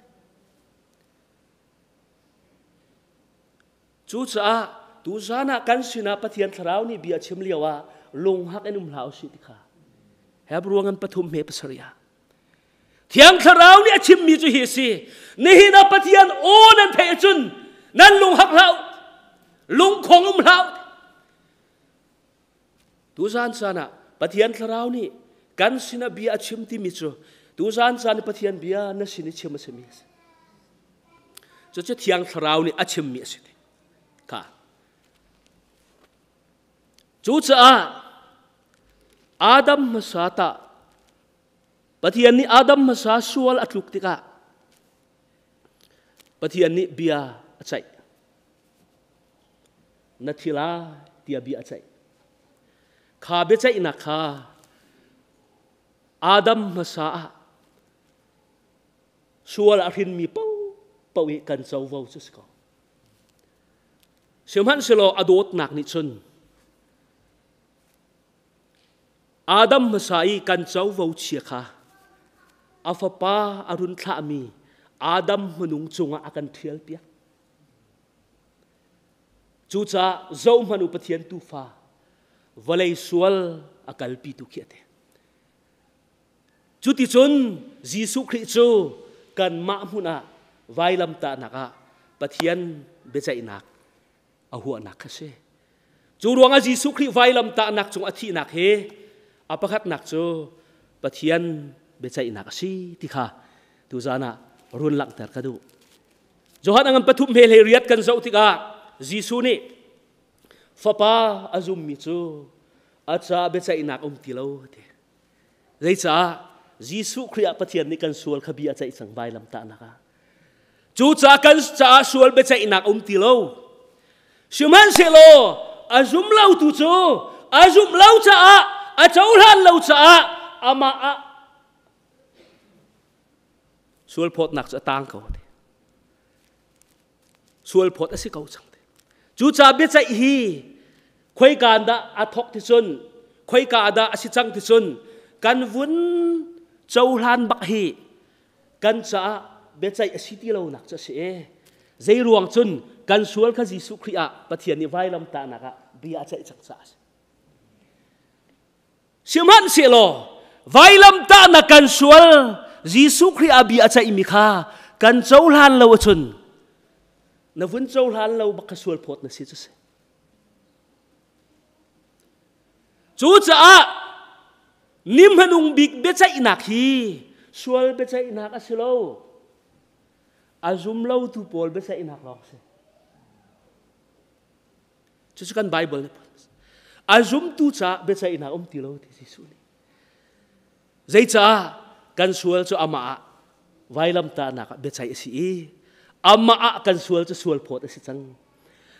Cucaah tuzan ah kan sinah Pathian Thlarau nih bia chim lio ah lunghak in um hlah usih ti kha Hebrew ngan pathum hme pasarih ah Thiang Thlarau nih a chimmi cu hi a si. Nihin ah Pathian aw nan theih ahcun nan lung hak hlah u. Lungkhong um hlah u. Tuzan caan ah Pathian Thlarau nih kan sinah bia a chim timi cu tuzan caan i Pathian bia na sin i chim a simi a si. Cucu Thiang Thlarau nih a chimmi a si. Kha. Cucaah Adam hmasa ta Pathian nih Adam hmasa sual a tluk tikah Pathian nih bia a ceih. Na thi lai tiah bia a ceih. Kha biaceihnak kha Adam hmasa ah sual a hrinmi paohpaoh hi kan covo cu si ko. Sihmanhsehlaw a dawtnak nih cun Adam hmasa i kan covo chia kha a fapa a run thlahmi Adam hmanung cungah a kan ṭhialpiak. Cucaah zohhmanh u Pathian tuufa vawlei sual a kalpitu khi a ti. Cuticun Jesuh Khrih cu kanmah hmun ah vailamtahnak ah Pathian biaceihnak a huahnak kha si. Cu ruangah Jesuh Khrih vailamtahnak cung a thihnak hi a pakhatnak cu Pathian biaceihnak a si ti kha tuzan ah run langhter ka duh. Johan a ngan pathum he hlei riat kan zoh tikah Jesuh nih Fapa a zummi cu a caah biaceihnak um ti lo ti. Zeicah Jesuh Khrih ah Pathian nih kan sual kha bia a ceih cang vailamtahnak ah. Cucaah kan caah sual biaceihnak um ti lo. Sihmanhsehlaw a zum lo tu cu a zumh lo caah a cohlan lo caah amah ah sual phawtnak cu a tang ko. Sual phawt a si ko cang. Cucaah biaceih hi khoika dah a thawk ti cun khoika dah a si cang ti cun kan vun cohlan bak hi kan caah biaceih a si ti lonak cu a si e. Zei ruang cun kan sual kha Jesuh Khrih ah Pathian nih vailamtahnak ah bia a ceih cang caah a si. Sihmanhsehlaw vailamtahnak kan sual Jesuh Khrih ah bia a ceihmi kha kan cohlan lo ahcun na vun cohlan lo bak kha sual phawt na si cu si. Cucaah ni hmanung bik biaceihnak hi sual biaceihnak a si lo. A zum lotu pawl biaceihnak lawng a si. Cucu kan Bible nih a zumtu caah biaceihnak um ti lo ti Jesuh nih. Zeicah kan sual cu amah ah vailamtahnak ah biaceih a si i amah ah kan sual cu sual phawt a si cang.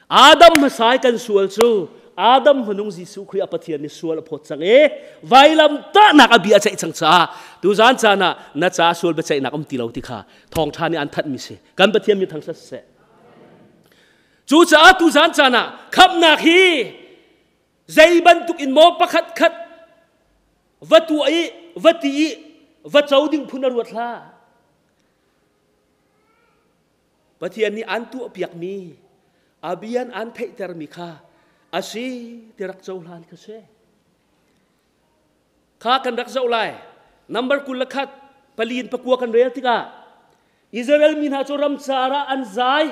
Adam hmasa i kan sual cu Adam hmanung Jesuh Khrih a Pathian nih sual a phawt cang i vailamtahnak a bia a ceih cang caah tuzan caan ah na ca sual biaceihnak um ti lo ti kha thawngṭha nih an thanhmi si. Kan Pathian mi thangṭhat siseh. Cucaah tuzan caan ah khamhnak hi zei bantuk in maw pakhat khat va tuah i va ti i va co ding phun a ruat hlah. Pathian nih an tuahpiakmi a bian an theihtermi kha a si ti rak cohlan kha si. Kha kan rak zoh lai. Number 21 palin pakua kan rel tikah Israel mi hna cu ramcar ah an zai.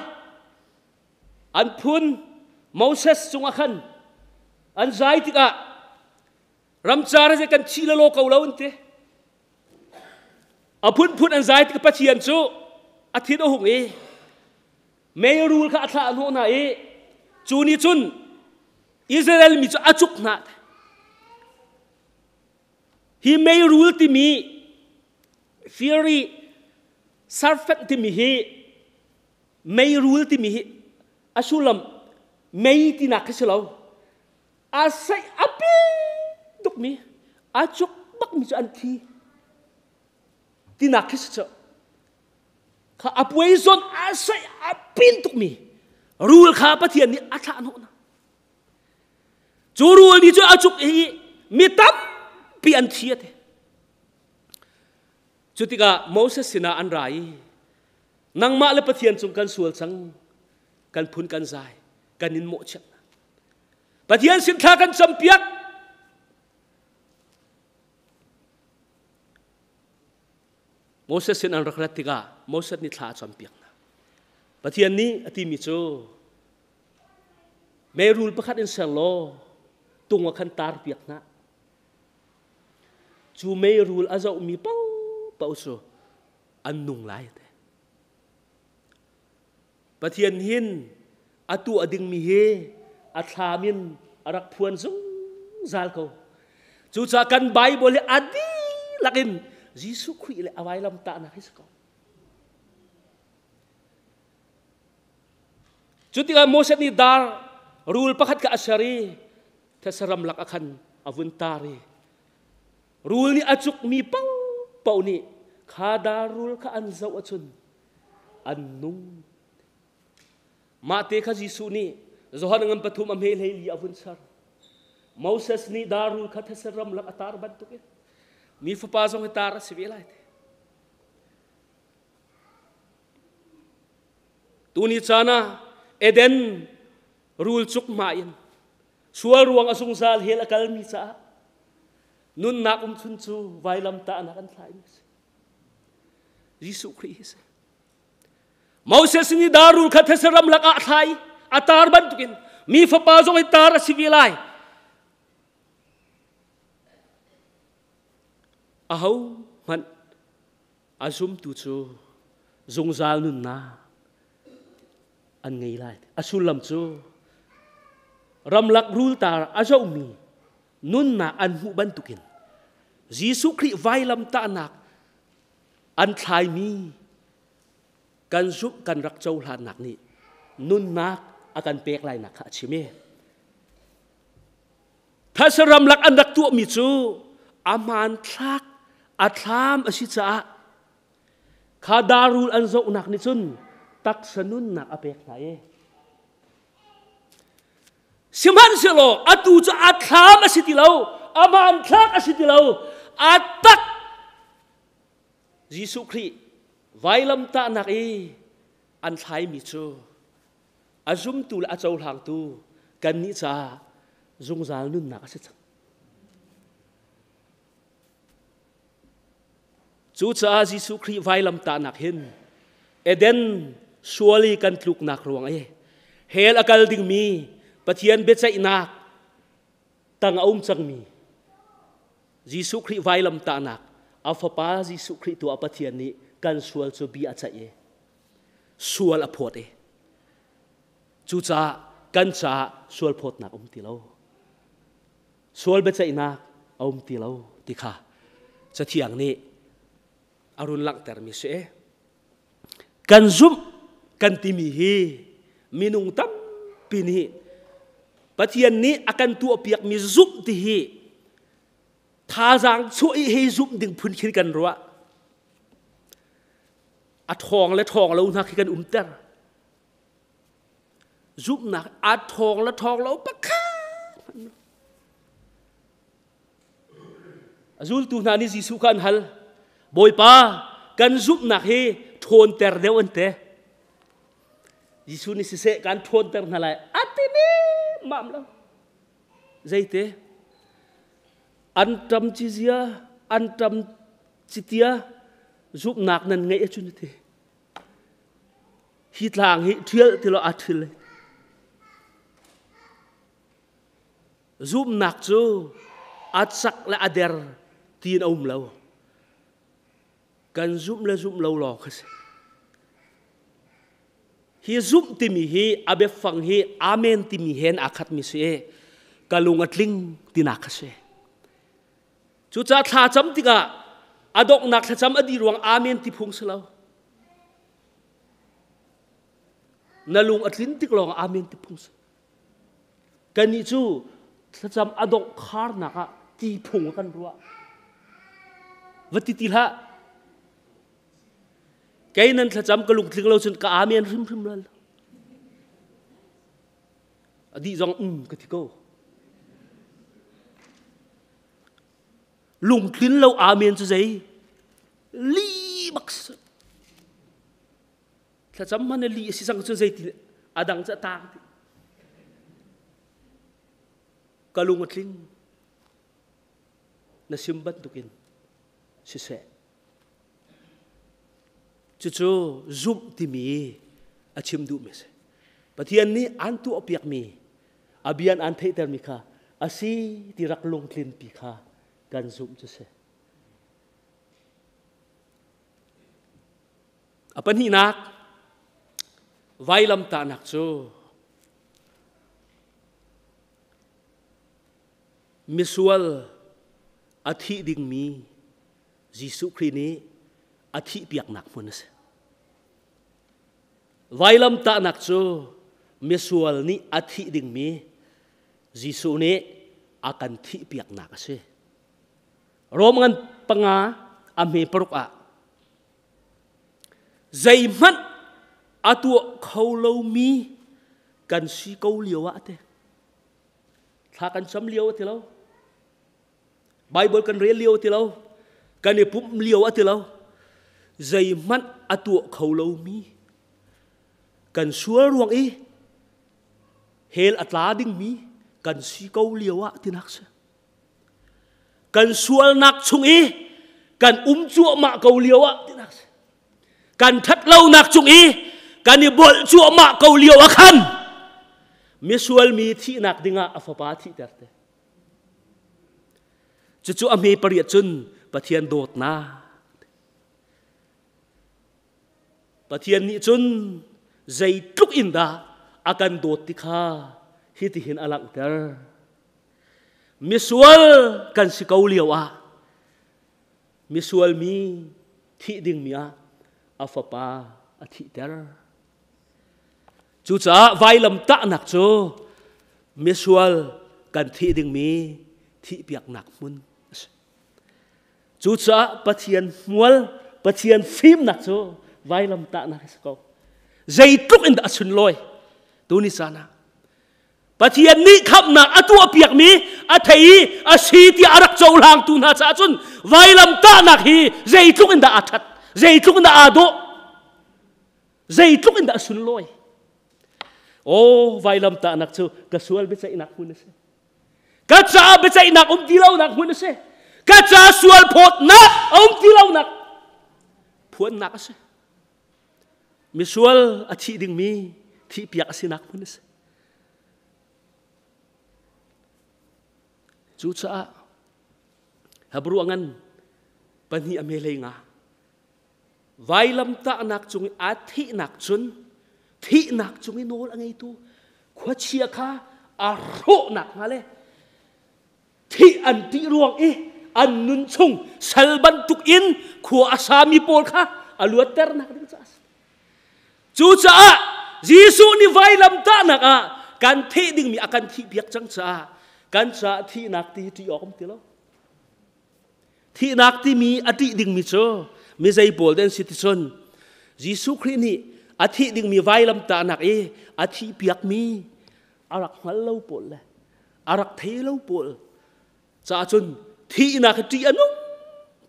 An phun Moses cungah khan an zai tikah ramcar ah kan thi lalo ko lo an ti. A phunphun an zai tikah Pathian cu a thin a hung i meirul kha a thlah hnawh hna i cu nih cun Israel mi cu a cuk hna. Hi meirul timi fiery serpent timi hi meirul timi hi a sullam mei tinak khi si lo. A saih a pi tukmi a cuk bakmi cu an thi tinak khi si cu. Kha a poison a saih a pin tukmi rul kha Pathian nih a thlah hnawh hna. Cu rul nih cu a cuk i mi tampi an thi a ti. Cu tikah Moses sinah an ra i nangmah le Pathian cung kan sual cang, kan phun kan zai, kan in mawhchiat. Pathian sin thla kan campiak. Moses sin an rak rat tikah Moses nih thla a campiak hna. Pathian nih a timi cu meirul pakhat in ser law tung ah khan tar piak hna. Cu meirul a zohmi paohpaoh cu an nung lai te. Pathian hin a tuah dingmi hi a thlam in a rak phuan zungzal ko. Cucaah kan Bible hi a dihlak in Jesuh Khrih le a vailamtahnak hi si ko. Cu tikah Moses nih dar rul pakhat kha a ser i thetse ramlak ah khan a vun tar i rul nih a cukmi paohpaoh nih kha dar rul kha an zoh ahcun an nung. Mah te kha Jesuh nih Johan ngan pathum a hme hlei li a vun ser. Moses nih dar rul kha thetse ramlak a tar bantukin mi fapa zong hi tar a si ve lai te. Tuni caan ah Eden rul cuk hma in sual ruang a zungzal hell a kalmi caah nunnak umchun cu vailam tahnak an thlai mi a si. Jesuh Khrih hi si. Moses nih darul kha these ram lakah a thlai a tar bantukin mi fapa zong hi tar a si ve lai. Aho hmanh A zumtu cu zungzal nunnak an ngei lai. A sullam cu ramlak rultar a zohmi nunnak an hmuh bantukin Jesuh Khrih vailamtahnak an thlaimi kan zumh kan rak cohlannak nih nunnak a kan pek lainak kha a chim i Thasa ramlak an rak tuahmi cu a hmanthlak a thlam a si caah kha darul an zohnak nih cun taksa nunnak a pek hna i sihmanhsehlaw atu cu a thlam a si ti lo a hmanthlak a si ti lo a tak Jesuh Khrih vailamtahnak i an thlaimi cu a zumtu le a cohlangtu kannih caah zungzal nunnak a si cang. Cucaah Jesuh Khrih vailamtahnak hin Eden sual i kan tluknak ruang i hell a kal dingmi Pathian biaceihnak tang a um cangmi Jesuh Khrih vailamtahnak a fapa Jesuh Khrih tu a Pathian nih kan sual cu bia a ceih i sual a phawt i cucaah kan caah sual phawtnak um ti lo sual biaceihnak a um ti lo ti kha cathiang nih a run langhtermi si kan zumh kan timi hi minung tampi nih Pathian nih a kan tuahpiakmi zumh ti hi thazaang chuah i hei zumh ding phun khin kan ruah A ṭhawng le ṭhawng lo hna khi kan umter. Zumhnak a ṭhawng le ṭhawng lo pakhat hmanh A zultu hna nih Jesuh kha an hal. Bawipa, kan zumhnak hi ṭhawnter deuh an ti. Jesuh nih siseh kan ṭhawnter hna lai. A ti mam lo. Zeite? An ṭam cizia, an ṭam citia zumhnak nan ngeih ahcun ti hi tlang hi ṭhial ti lo aa ṭhil zumhnak cu a cak le a der tiin a um lo kan zumh le zumh lo lawng kha si hi zumh timi hi a biafang hi amen timi hen aa khatmi si i ka lung a tling tinak kha si Cucaah thlacam tikah a donghnak thlacam a dih ruang amen ti phung si lo. Na lung a tlin tik lawng amen ti phung si. Kannih cu thlacam a dongh kharnak ah ti phung kan ruah. Va ti ti hlah. Kei nan thlacam ka lungtling lo cun ka amen hrimhrim lal. A dih zong um ka ti ko. Lungtlin lo amen cu zei? Li bak si. Thlacam hman li a si cang cun zei ti a dang cu a tang ti. Ka lung a tling. Na sim bantukin siseh. Cucu zumh timi a chim duhmi a si. Pathian nih an tuahpiakmi a bian an theihtermi kha a si ti rak lungtlinpi kha kan zumh cu si. A pahnihnak, Vailamtahnak cu misual a thih dingmi Jesuh Khrih nih a thihpiaknak hmun a si. Vailamtahnak cu misual nih a thih dingmi Jesuh nih a kan thihpiaknak a si. Rom ngan panga a hme paruk ah zeihmanh a tuah kho lomi kan si ko lio ah te thla kan cam lio a ti lo Bible kan rel lio a ti lo kan i pumh lio a ti lo zeihmanh a tuah kho lomi kan sual ruang i hell a tla dingmi kan si ko lio ah tinak si Kan sualnak chung i kan um cuahmah ko lio ah tinak si. Kan ṭhatlonak cung i kan i bolh cuahmah ko lio ah khan misual mi thihnak dingah a fapa thihter te. Cucu a hme pariat cun Pathian dawtnak. Pathian nih cun zeitluk in dah a kan dawt ti kha hitihin a langhter. Misual kan si ko lio ah misual mi thih dingmi ah a fapa a thihter. Cucaah vailam tahnak cu misual kan thih dingmi thihpiaknak hmun a si. Cucaah Pathian hmual, Pathian fimnak cu vailam tahnak a si ko. Zeitluk in dah a sunlawi tuni caan ah. Pathian nih khamhnak a tuahpiakmi a thei i a si tiah a rak cohlangtu hna caah cun vailam tahnak hi zeitluk in dah aa ṭhat, zeitluk in dah aa dawh, zeitluk in dah a sunlawi. Aw, vailam tahnak cu ka sual biaceihnak hmun a si. Ka caah biaceihnak um ti lonak hmun a si. Ka ca sual phawtnak a um ti lonak phuannak a si. Misual a thih dingmi thihpiak a sinak hmun a si. Cucaah Hebrew a ngan pahnih a melei nga vailamtahnak cung i aa thihnak cun thihnak cung i nawl a ngeitu khuachia kha a hrawhnak hnga le Thih an ṭih ruang i an nun chung sal bantuk in khua a sami pawl kha a luatternak ding caah a si. Cucaah Jesuh nih vailamtahnak ah kan thih dingmi a kan thihpiak cang caah kan caah thihnak ti hi ṭih awk um ti lo. Thihnak timi a ṭih dingmi cu mi zei pawl den si ti cun Jesuh Khrih nih a thih dingmi vailamtahnak i a thihpiakmi a rak hngal lo pawl le a rak thei lo pawl caah cun thihnak hi ṭih a nung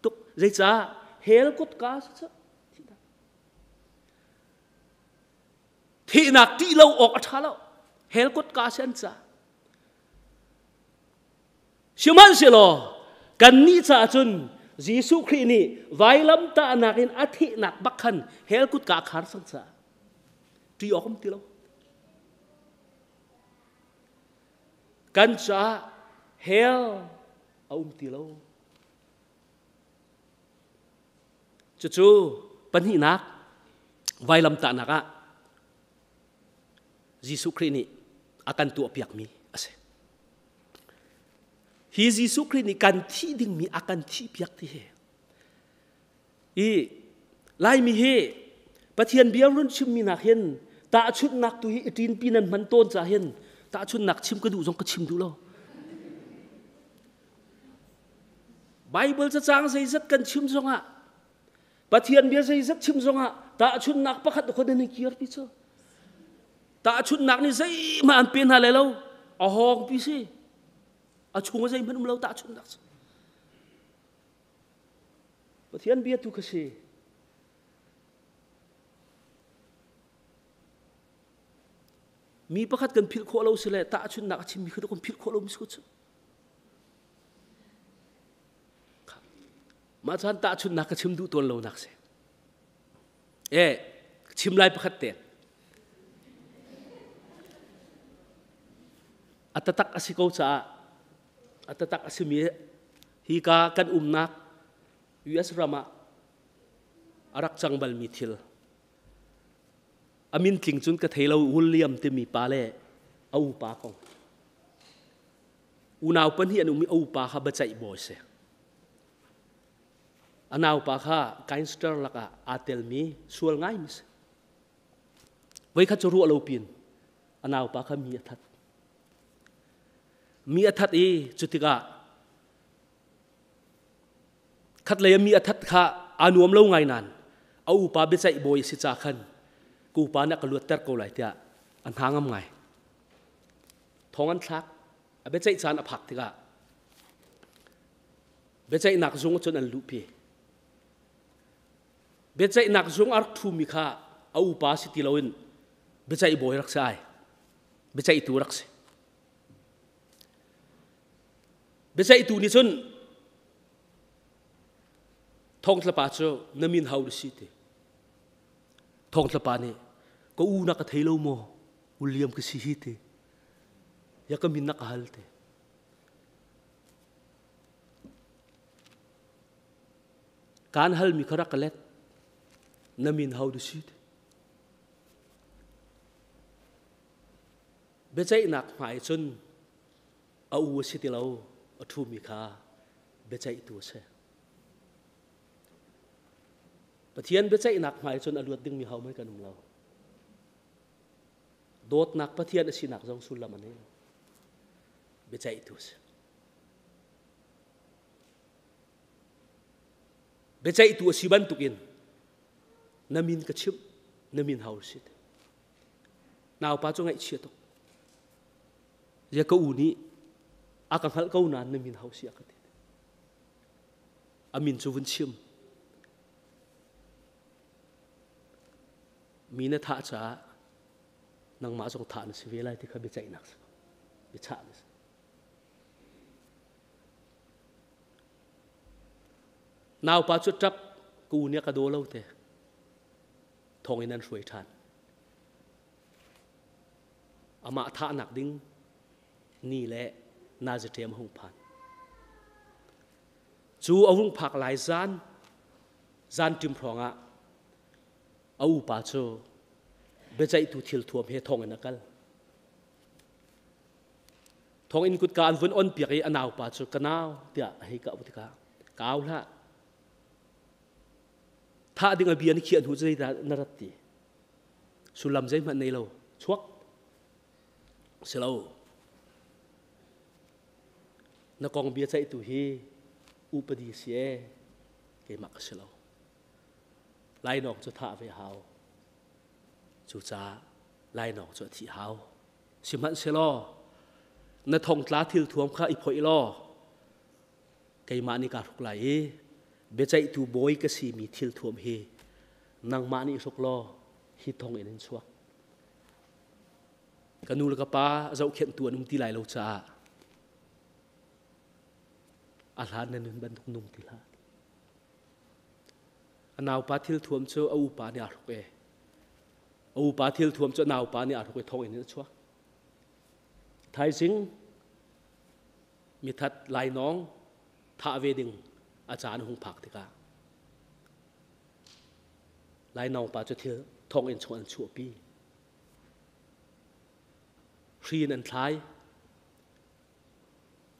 tuk zeicah hell kutka si cu thihnak ṭih lo awk a ṭha lo hell kutka si an ca sihmanhsehlaw kannih caah cun Jesuh Khrih nih vailamtahnak in a thihnak bak khan hell kutka a khar cang caah ṭih awk um ti lo Kan caah hell a um ti lo. Cucu pahnihnak vailamtahnak ah Jesuh Khrih nih a kan tuahpiakmi a si. Hi Jesuh Khrih nih kan thih dingmi a kan thihpiak ti hi I Laimi hi Pathian bia run chimmi nak hin tahchunhnak tu hi i ṭinpi nan hman tawn ca hin tahchunhnak chim ka duh zong ka chim duh lo. Bible cacang zeizat kan chim zongah Pathian bia zeizat chim zongah tahchunhnak pakhat khon nan i kir pi cu. Tahchunhnak nih zeihmah an pe hna lai lo. A hawng pi si. A chung zeihmanh um lo tahchunhnak cu. Pathian bia tu ka si. Mi pakhat kan philh khawh lo si le tahchunhnak a chimmi kha kan philh khawh lo mi si ko cu. Mah caan tahchunhnak ka chim duh tawn lo nak si. E, chim lai pakhat te. A tatak a si ko caah a tatak a simi hi ka kan umnak US ram ah a rak cang balmi thil. A min tling cun ka thei lo William timi pa le a upa kong. Unau pahnih an um i a upa kha biaceih bawi si. A naupa kha gangster lakah aa telmi sual ngaimi si. Voikhat cu ruah lo pin a naupa kha mi a that. Mi a that i cutikah khatlei ah mi a that kha aa nuam lo ngai nain a upa biaceih bawi a si ca khan ka upa nih a ka luatter ko lai tiah a hna ngam ngai. Thong an thlak. A biaceih caan a phak tikah biaceihnak zung cun an luhpi. Biaceihnak zung a rak ṭhumi kha a upa si ti loin biaceih bawi rak si ai. Biaceihtu rak si. Biaceihtu nih cun thongtlapa cu na min ho na si ti. Thongtlapa nih ka u na ka thei lo maw? William ka si hi ti. Ya ka min na ka hal ti. Kaan halmi kha rak ka let. Na min ho na si ti. Biaceihnak hmai cun a u a si ti lo, a ṭhumi kha biaceihtu a si. Pathian biaceihnak hmai cun a luat dingmi hohmanh kan um lo. Dawtnak Pathian a sinak zong sullam a nei lo. Biaceihtu a si. Biaceihtu a si bantukin na min ka chimh, na min hau si. Naupa cu ngaihchia tuk. Zia ka u nih a ka hngalh ko nain na min hau si a ka ti. A min cu vun chim. Mi na thah caah nangmah zong thah na si ve lai ti kha biaceihnak si. Biachah na si. Naupa cu ṭap ka u nih a ka daw lo te. Thawngin an hruai ṭhan. Amah thahnak ding ni le naziṭem a hung phan. Cu a hung phak lai zan, zan ṭim hrawngah a upa cu biaceihtu thilthuam he thonginn a kal. Thonginn kutka an vun on piak i a naupa cu ka nau tiah a hei kah tikah ka au hlah. Thah ding a bia na khiah hnu zeidah na rat ti? Sullam zeihmanh nei lo. Chuak. Si lo. Na kong bia ceihtu hi upadi si e keimah ka si lo. Lainawng cu thah ve hau. Cucaah lainawng cu a thih hau. Sihmanhsehlaw na thongtla thil thuam kha i phoih law keimah nih kaa hruk lai i biaceihtu bawi ka simi thil thuam hi nangmah nih hruk law hi thong in in chuak. Ka nu le ka pa zohkhenhtu an um ti lai lo caah a hlan na nun bantuk nung ti hlah. A naupa thil thuam cu a upa nih aa hruk e. A upa thil thuam cu a naupa nih aa hruk i thong in a chuak. Thaizing mithat lainawng thah ve ding a caan hung phak tikah lainawng pa cu thil thong in chung an chuahpi. Hri in an thlai.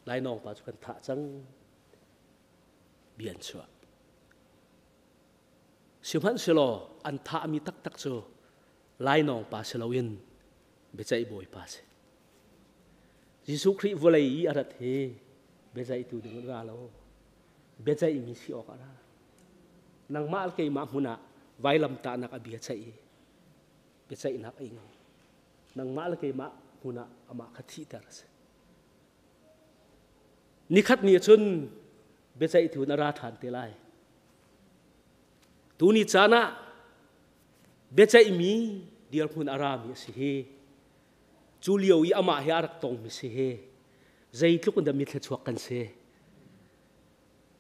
Lainawng pa cu kan thah cang. Bia an chuah. Sihmanhsehlaw an thahmi taktak cu lainawng pa si loin biaceih bawipa si. Jesuh Khrih vawlei i a rat hi biaceihtu ding ra lo. Biaceihmi si awk a ra. Nangmah le keimah hmun ah vailamtahnak a bia ceih i biaceihnak a ing. Nangmah le keimah hmun ah amah kha thihter a si. Nikhat ni cun biaceihtu na ra ṭhan te lai. Tuni caan ah biaceihmi dirhmun a rami a si hi. Cu lio i amah he a rak tongmi si hi. Zeitluk in dah mi thluachuak kan si.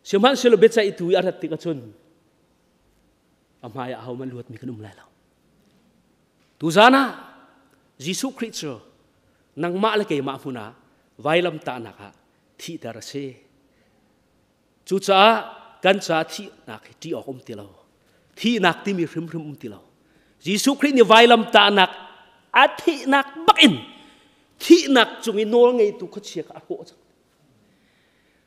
Sihmanhsehlaw biaceihtu i a rat tik ahcun a hmai ah ahohmanh luatmi kan um lai lo. Tuzan ah Jesuh Khrih cu nangmah le keimah hmun ah vailamtahnak ah thihter a si. Cucaah kan ca thihnak hi ṭih awk um ti lo. Thihnak timi hrimhrim um ti lo. Jesuh Khrih nih vailamtahnak a thihnak bak in thihnak cung i nawl ngeitu khuachia kha a hrawh cang.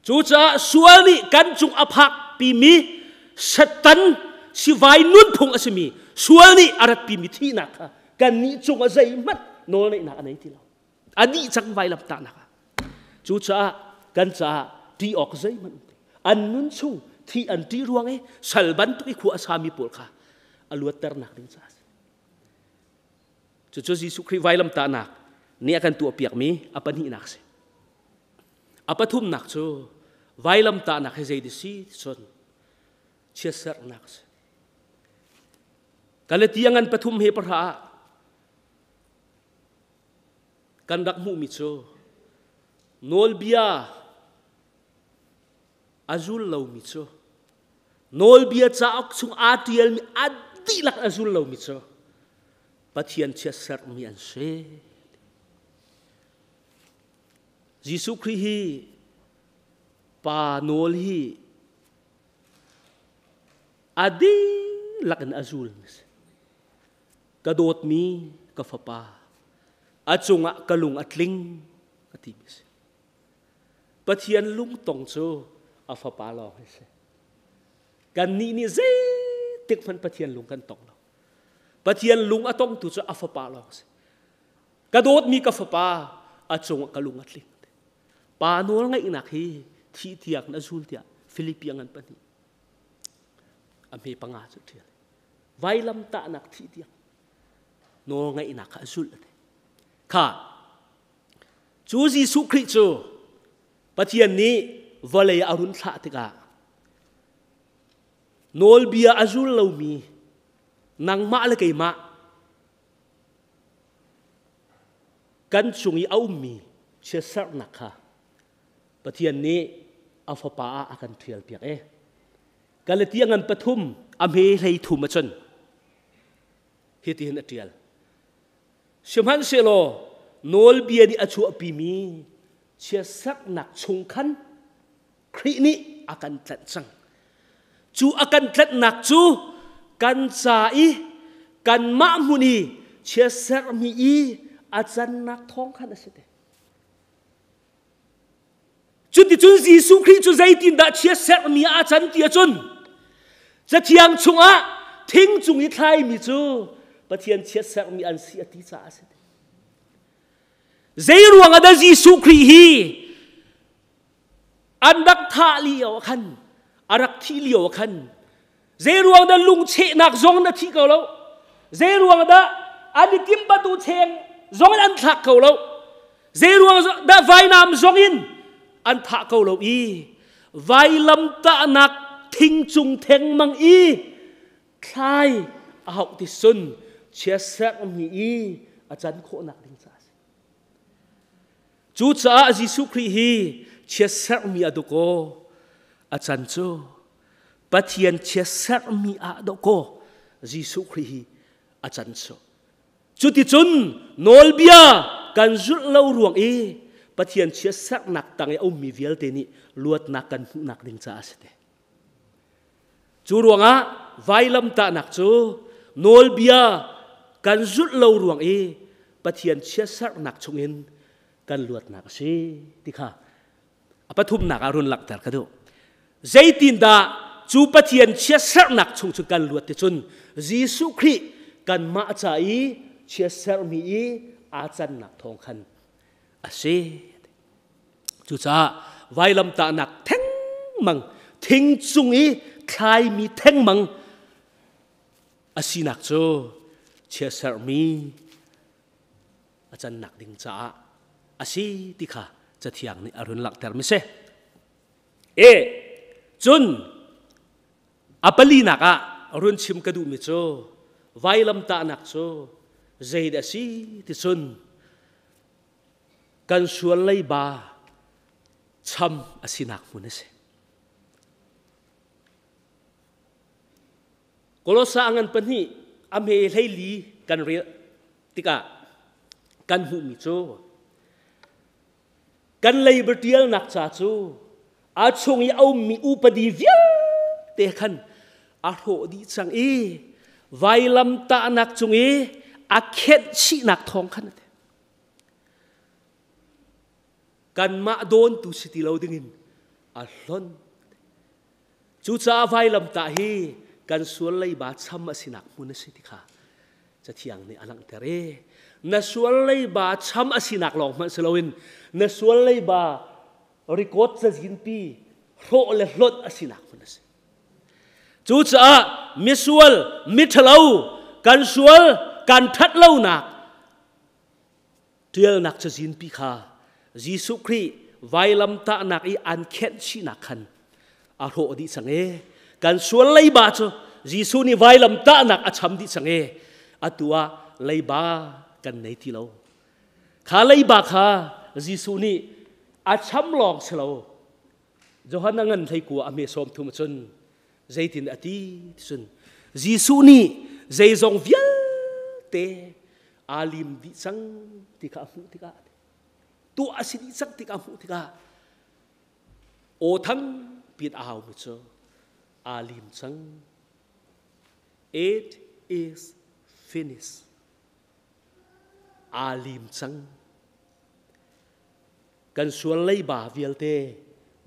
Cucaah sual nih kan cung a phak pimi Satan sivai nunphung a simi sual nih a rat pimi thihnak kha kannih cung ah zeihmanh nawl neihnak a nei ti lo. A dih cang vailamtahnak ah. Cucaah kan caah ṭih awk zeihmanh um ti. An nun chung thih an ṭih ruang i sal bantuk i khua a sami pawl kha a luatternak ding caah a si. Cucu Jesuh Khrih vailamtahnak nih a kan tuahpiakmi a pahnihnak a si. A pathumnak cu vailamtahnak hi zei si cun chiatserhnak a si. Galatia ngan pathum he pahra ah kan rak hmuhmi cu nawlbia a zul lomi cu nawlbia cauk chung aa ṭialmi a dihlak a zul lomi cu Pathian chiatserhmi an si. Jesuh Khrih hi pa nawl hi a dihlak in a zul mi si. Ka dawtmi ka fapa, a cungah ka lung a tling a ti mi si. Pathian lungtong cu a fapa lawng hi si. Kannih nih zeitik hmanh Pathian lung kan tong lo. Pathian lung a tongtu cu a fapa lawng si. Ka dawtmi ka fapa a cungah ka lung a tling. Pa nawl ngaihnak hi thih tiang na zul tiah Filipi ngan pahnih a hme panga cu ṭhial. Vailam tahnak thih tiang nawl ngaihnak kha a zulh a ti. Kha cu Jesuh Khrih cu Pathian nih vawlei a run thlah tikah nawlbia a zul lomi nangmah le keimah Kan chung i a ummi chiatserhnak kha Pathian nih a Fapa ah a kan ṭhialpiak i Galatia ngan pathum a hme hlei thum ahcun hitihin a ṭial. Sihmanhsehlaw nawlbia nih a chuahpimi chiatserhnak chung khan Khrih nih a kan tlanh cang. Cu a kan tlanhnak cu kan ca i kanmah hmun i chiatserhmi i a cannak thawng khan a si te. Cuticun Jesuh Khrih cu zeitindah chiatserhmi ah a can ti ahcun Cathiang chungah thing cung i thlaimi cu Pathian chiatserhmi an si a ti caah a si. Zei ruang ah dah Jesuh Khrih hi An rak thah lio ah khan, a rak thih lio ah khan, zei ruang dah lungchehnak zong na thi ko lo? Zei ruang dah an i tim batu cheng zong in an thlak ko lo? Zei ruang dah vainam zong in an thah ko lo i vailamtahnak thing cung thengmang i thlai a hauh ti sun chiatserhmi i a can khawhnak ding caah a si. Cucaah Jesuh Khrih hi chiatserhmi a dawkaw a can cu Pathian chiatserhmi ah dawkaw Jesuh Khrih hi a can cu. Cuticun nawlbia kan zulh lo ruang i Pathian chiatserhnak tang i a ummi vialte nih luatnak kan hmuhnak ding caah a si te. Cu ruangah vailamtahnak cu nawlbia kan zulh lo ruang i Pathian chiatserhnak chungin kan luatnak a si ti kha a pathumnak ah run langhter ka duh. Zeitindah cu Pathian chiatserhnak chung cun kan luat ti cun Jesuh Khrih kanmah ca i chiatserhmi i aa cannak thawng khan a si. Cucaah vailamtahnak thengmang thing cung i thlaimi thengmang a sinak cu chiatserhmi a cannak ding caah a si ti kha Cathiang nih a run langhter mi si. E cun a palinak ah run chim ka duhmi cu vailamtahnak cu zeidah a si ti cun Kan sual leiba cham a sinak hmun a si. Kolosa ngan pahnih a hme hleili kan rel tikah kan hmuhmi cu kan leiba ṭialnak ca cu a chung i a ummi upadi vialte khan a hrawh dih cang i Vailamtahnak cung i a khenh chihnak thawng khan a ti. Kanmah dawntu si ti lo dingin a hlonh. Cucaah vailamtah hi kan sual leiba cham a sinak hmun a si ti kha Cathiang nih a langhter i na sual leiba cham a sinak lawng hmanh si loin na sual leiba record cazinpi hrawh le hlonh a sinak hmun a si. Cucaah misual, miṭhalo, kan sual, kan ṭhat lonak ṭialnak cazinpi kha Jesuh Khrih vailamtahnak i an khenh chihnak khan a hrawh dih cang e. Kan sual leiba cu Jesuh nih vailamtahnak a cham dih cang e. Atu ah leiba kan nei ti lo. Kha leiba kha Jesuh nih a cham lawng si lo. Johan a ngan hlei kua a hme sawm thum cun zeitin a ti cun Jesuh nih zeizong vialte aa lim dih cang ti kha a hmuh tikah tuah a si dih cang ti kha a hmuh tikah aw thang pin a haumi cu aa lim cang. It is finished. Aa lim cang. Kan sual leiba vialte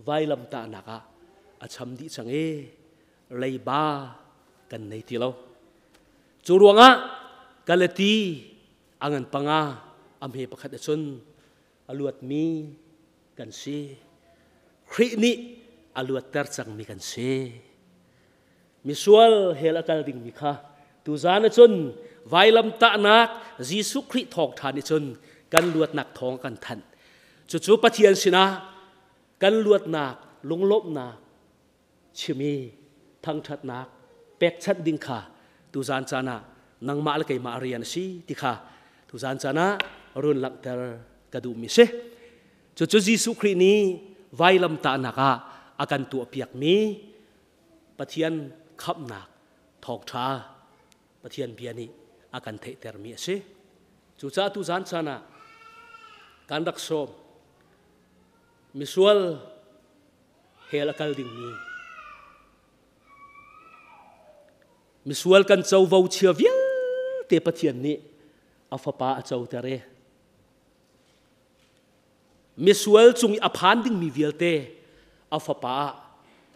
vailamtahnak ah a cham dih cang i leiba kan nei ti lo. Cu ruangah Galati a ngan panga a hme pakhat ahcun a luatmi kan si. Khrih nih a luatter cangmi kan si. Misual hell a kal dingmi kha tuzan ahcun vailamtahnak Jesuh Khrih thawngṭha nih cun kan luatnak thawng kan thanh. Cucu Pathian sinah kan luatnak lunglawmhnak chim i thangṭhatnak pekchanh ding kha tuzan caan ah nangmah le keimah rian a si ti kha tuzan caan ah run langhter ka duhmi si. Cucu Jesuh Khrih nih vailamtahnak ah a kan tuahpiakmi Pathian khamhnak thawngṭha Pathian bia nih a kan theihtermi a si. Cucaah tuzan caan ah kan rak sawm misual hell a kal dingmi misual kan covo chia vialte Pathian nih a fapa a coter i Misual cung i a phan dingmi vialte a fapa ah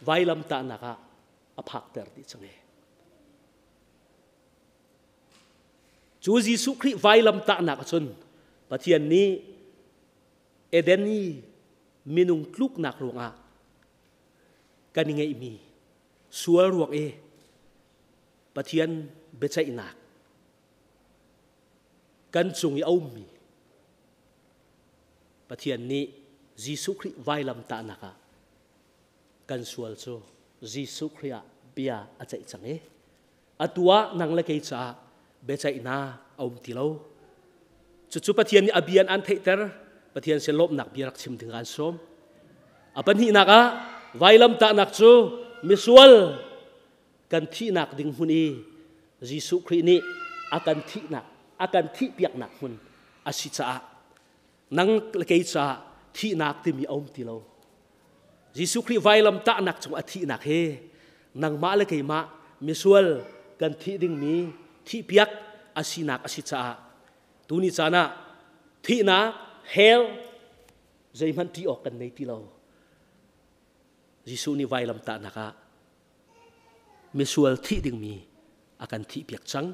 vailamtahnak ah a phakter dih cang e. Cu Jesuh Khrih vailamtahnak ahcun Pathian nih Eden i minung tluknak ruangah kan i ngeihmi sual ruang i Pathian biaceihnak kan cung i a ummi Pathian nih Jesuh Khrih vailamtahnak ah kan sual cu Jesuh Khrih ah bia a ceih cang i atu ah nang le kei caah biaceihnak a um ti lo. Cucu Pathian nih a bia an theihter. Pathian sin lawmhnak bia rak chim ding an sawm. A pahnihnak ah vailamtahnak cu misual kan thihnak ding hmun i Jesuh Khrih nih a kan thihnak a kan thihpiaknak hmun a si caah nang le kei caah thihnak timi a um ti lo. Jesuh Khrih vailam tahnak cung a thihnak he nangmah le keimah misual kan thih dingmi thihpiak a sinak a si caah tuni caan ah thihnak hell zeihmanh ṭih awk kan nei ti lo. Jesuh nih vailam tahnak ah misual thih dingmi a kan thihpiak cang.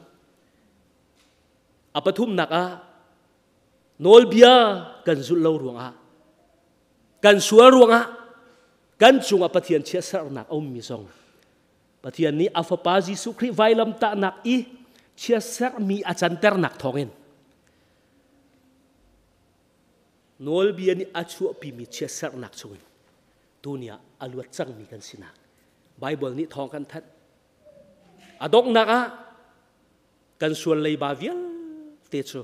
A pathumnak ah nawlbia kan zulh lo ruangah kan sual ruangah kan cungah Pathian chiatsernak a ummi zong Pathian nih a fapa Jesuh Khrih vailamtahnak i chiatsermi a canternak thawngin nawlbia nih a chuahpimi chiatsernak chungin tuni ah a luat cangmi kan sinak Baibal nih thawng kan thanh. A donghnak ah kan sual leiba vialte cu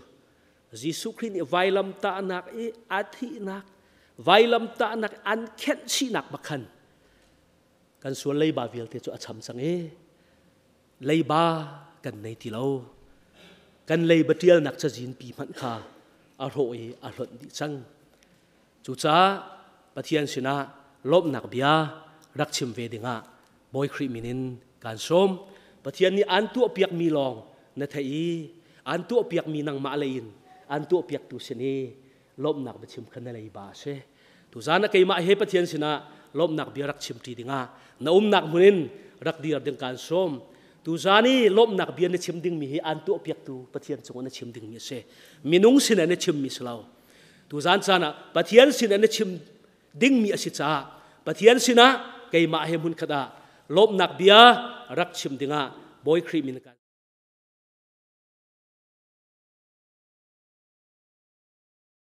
Jesuh Khrih nih vailamtahnak i a thihnak, vailamtahnak an khenh chihnak bak khan kan sual leiba vialte cu a cham cang i leiba kan nei ti lo. Kan leiba ṭialnak cazin pi hmanh kha a hrawh i a hlonh dih cang. Cucaah Pathian sinah lawmhnak bia rak chim ve dingah Bawi Khrih min in kaan sawm. Pathian nih an tuahpiak mi lawng na theih i an tuahpiak mi nangmah lei in an tuahpiaktu sin i lawmhnak biachim kha na leiba a si. Tuzan ah keimah he Pathian sinah lawmhnak bia rak chimṭi dingah na umnak hmun in rak dir ding kaan sawm. Tuzan i lawmhnak bia na chim dingmi hi aan tuahpiaktu Pathian cungah na chim dingmi a si. Minung sinah na chimmi si lo. Tuzan caan ah Pathian sinah na chim dingmi a si caah Pathian sinah keimah he hmunkhat ah lawmhnak bia rak chim dingah Bawi Khrih min kan.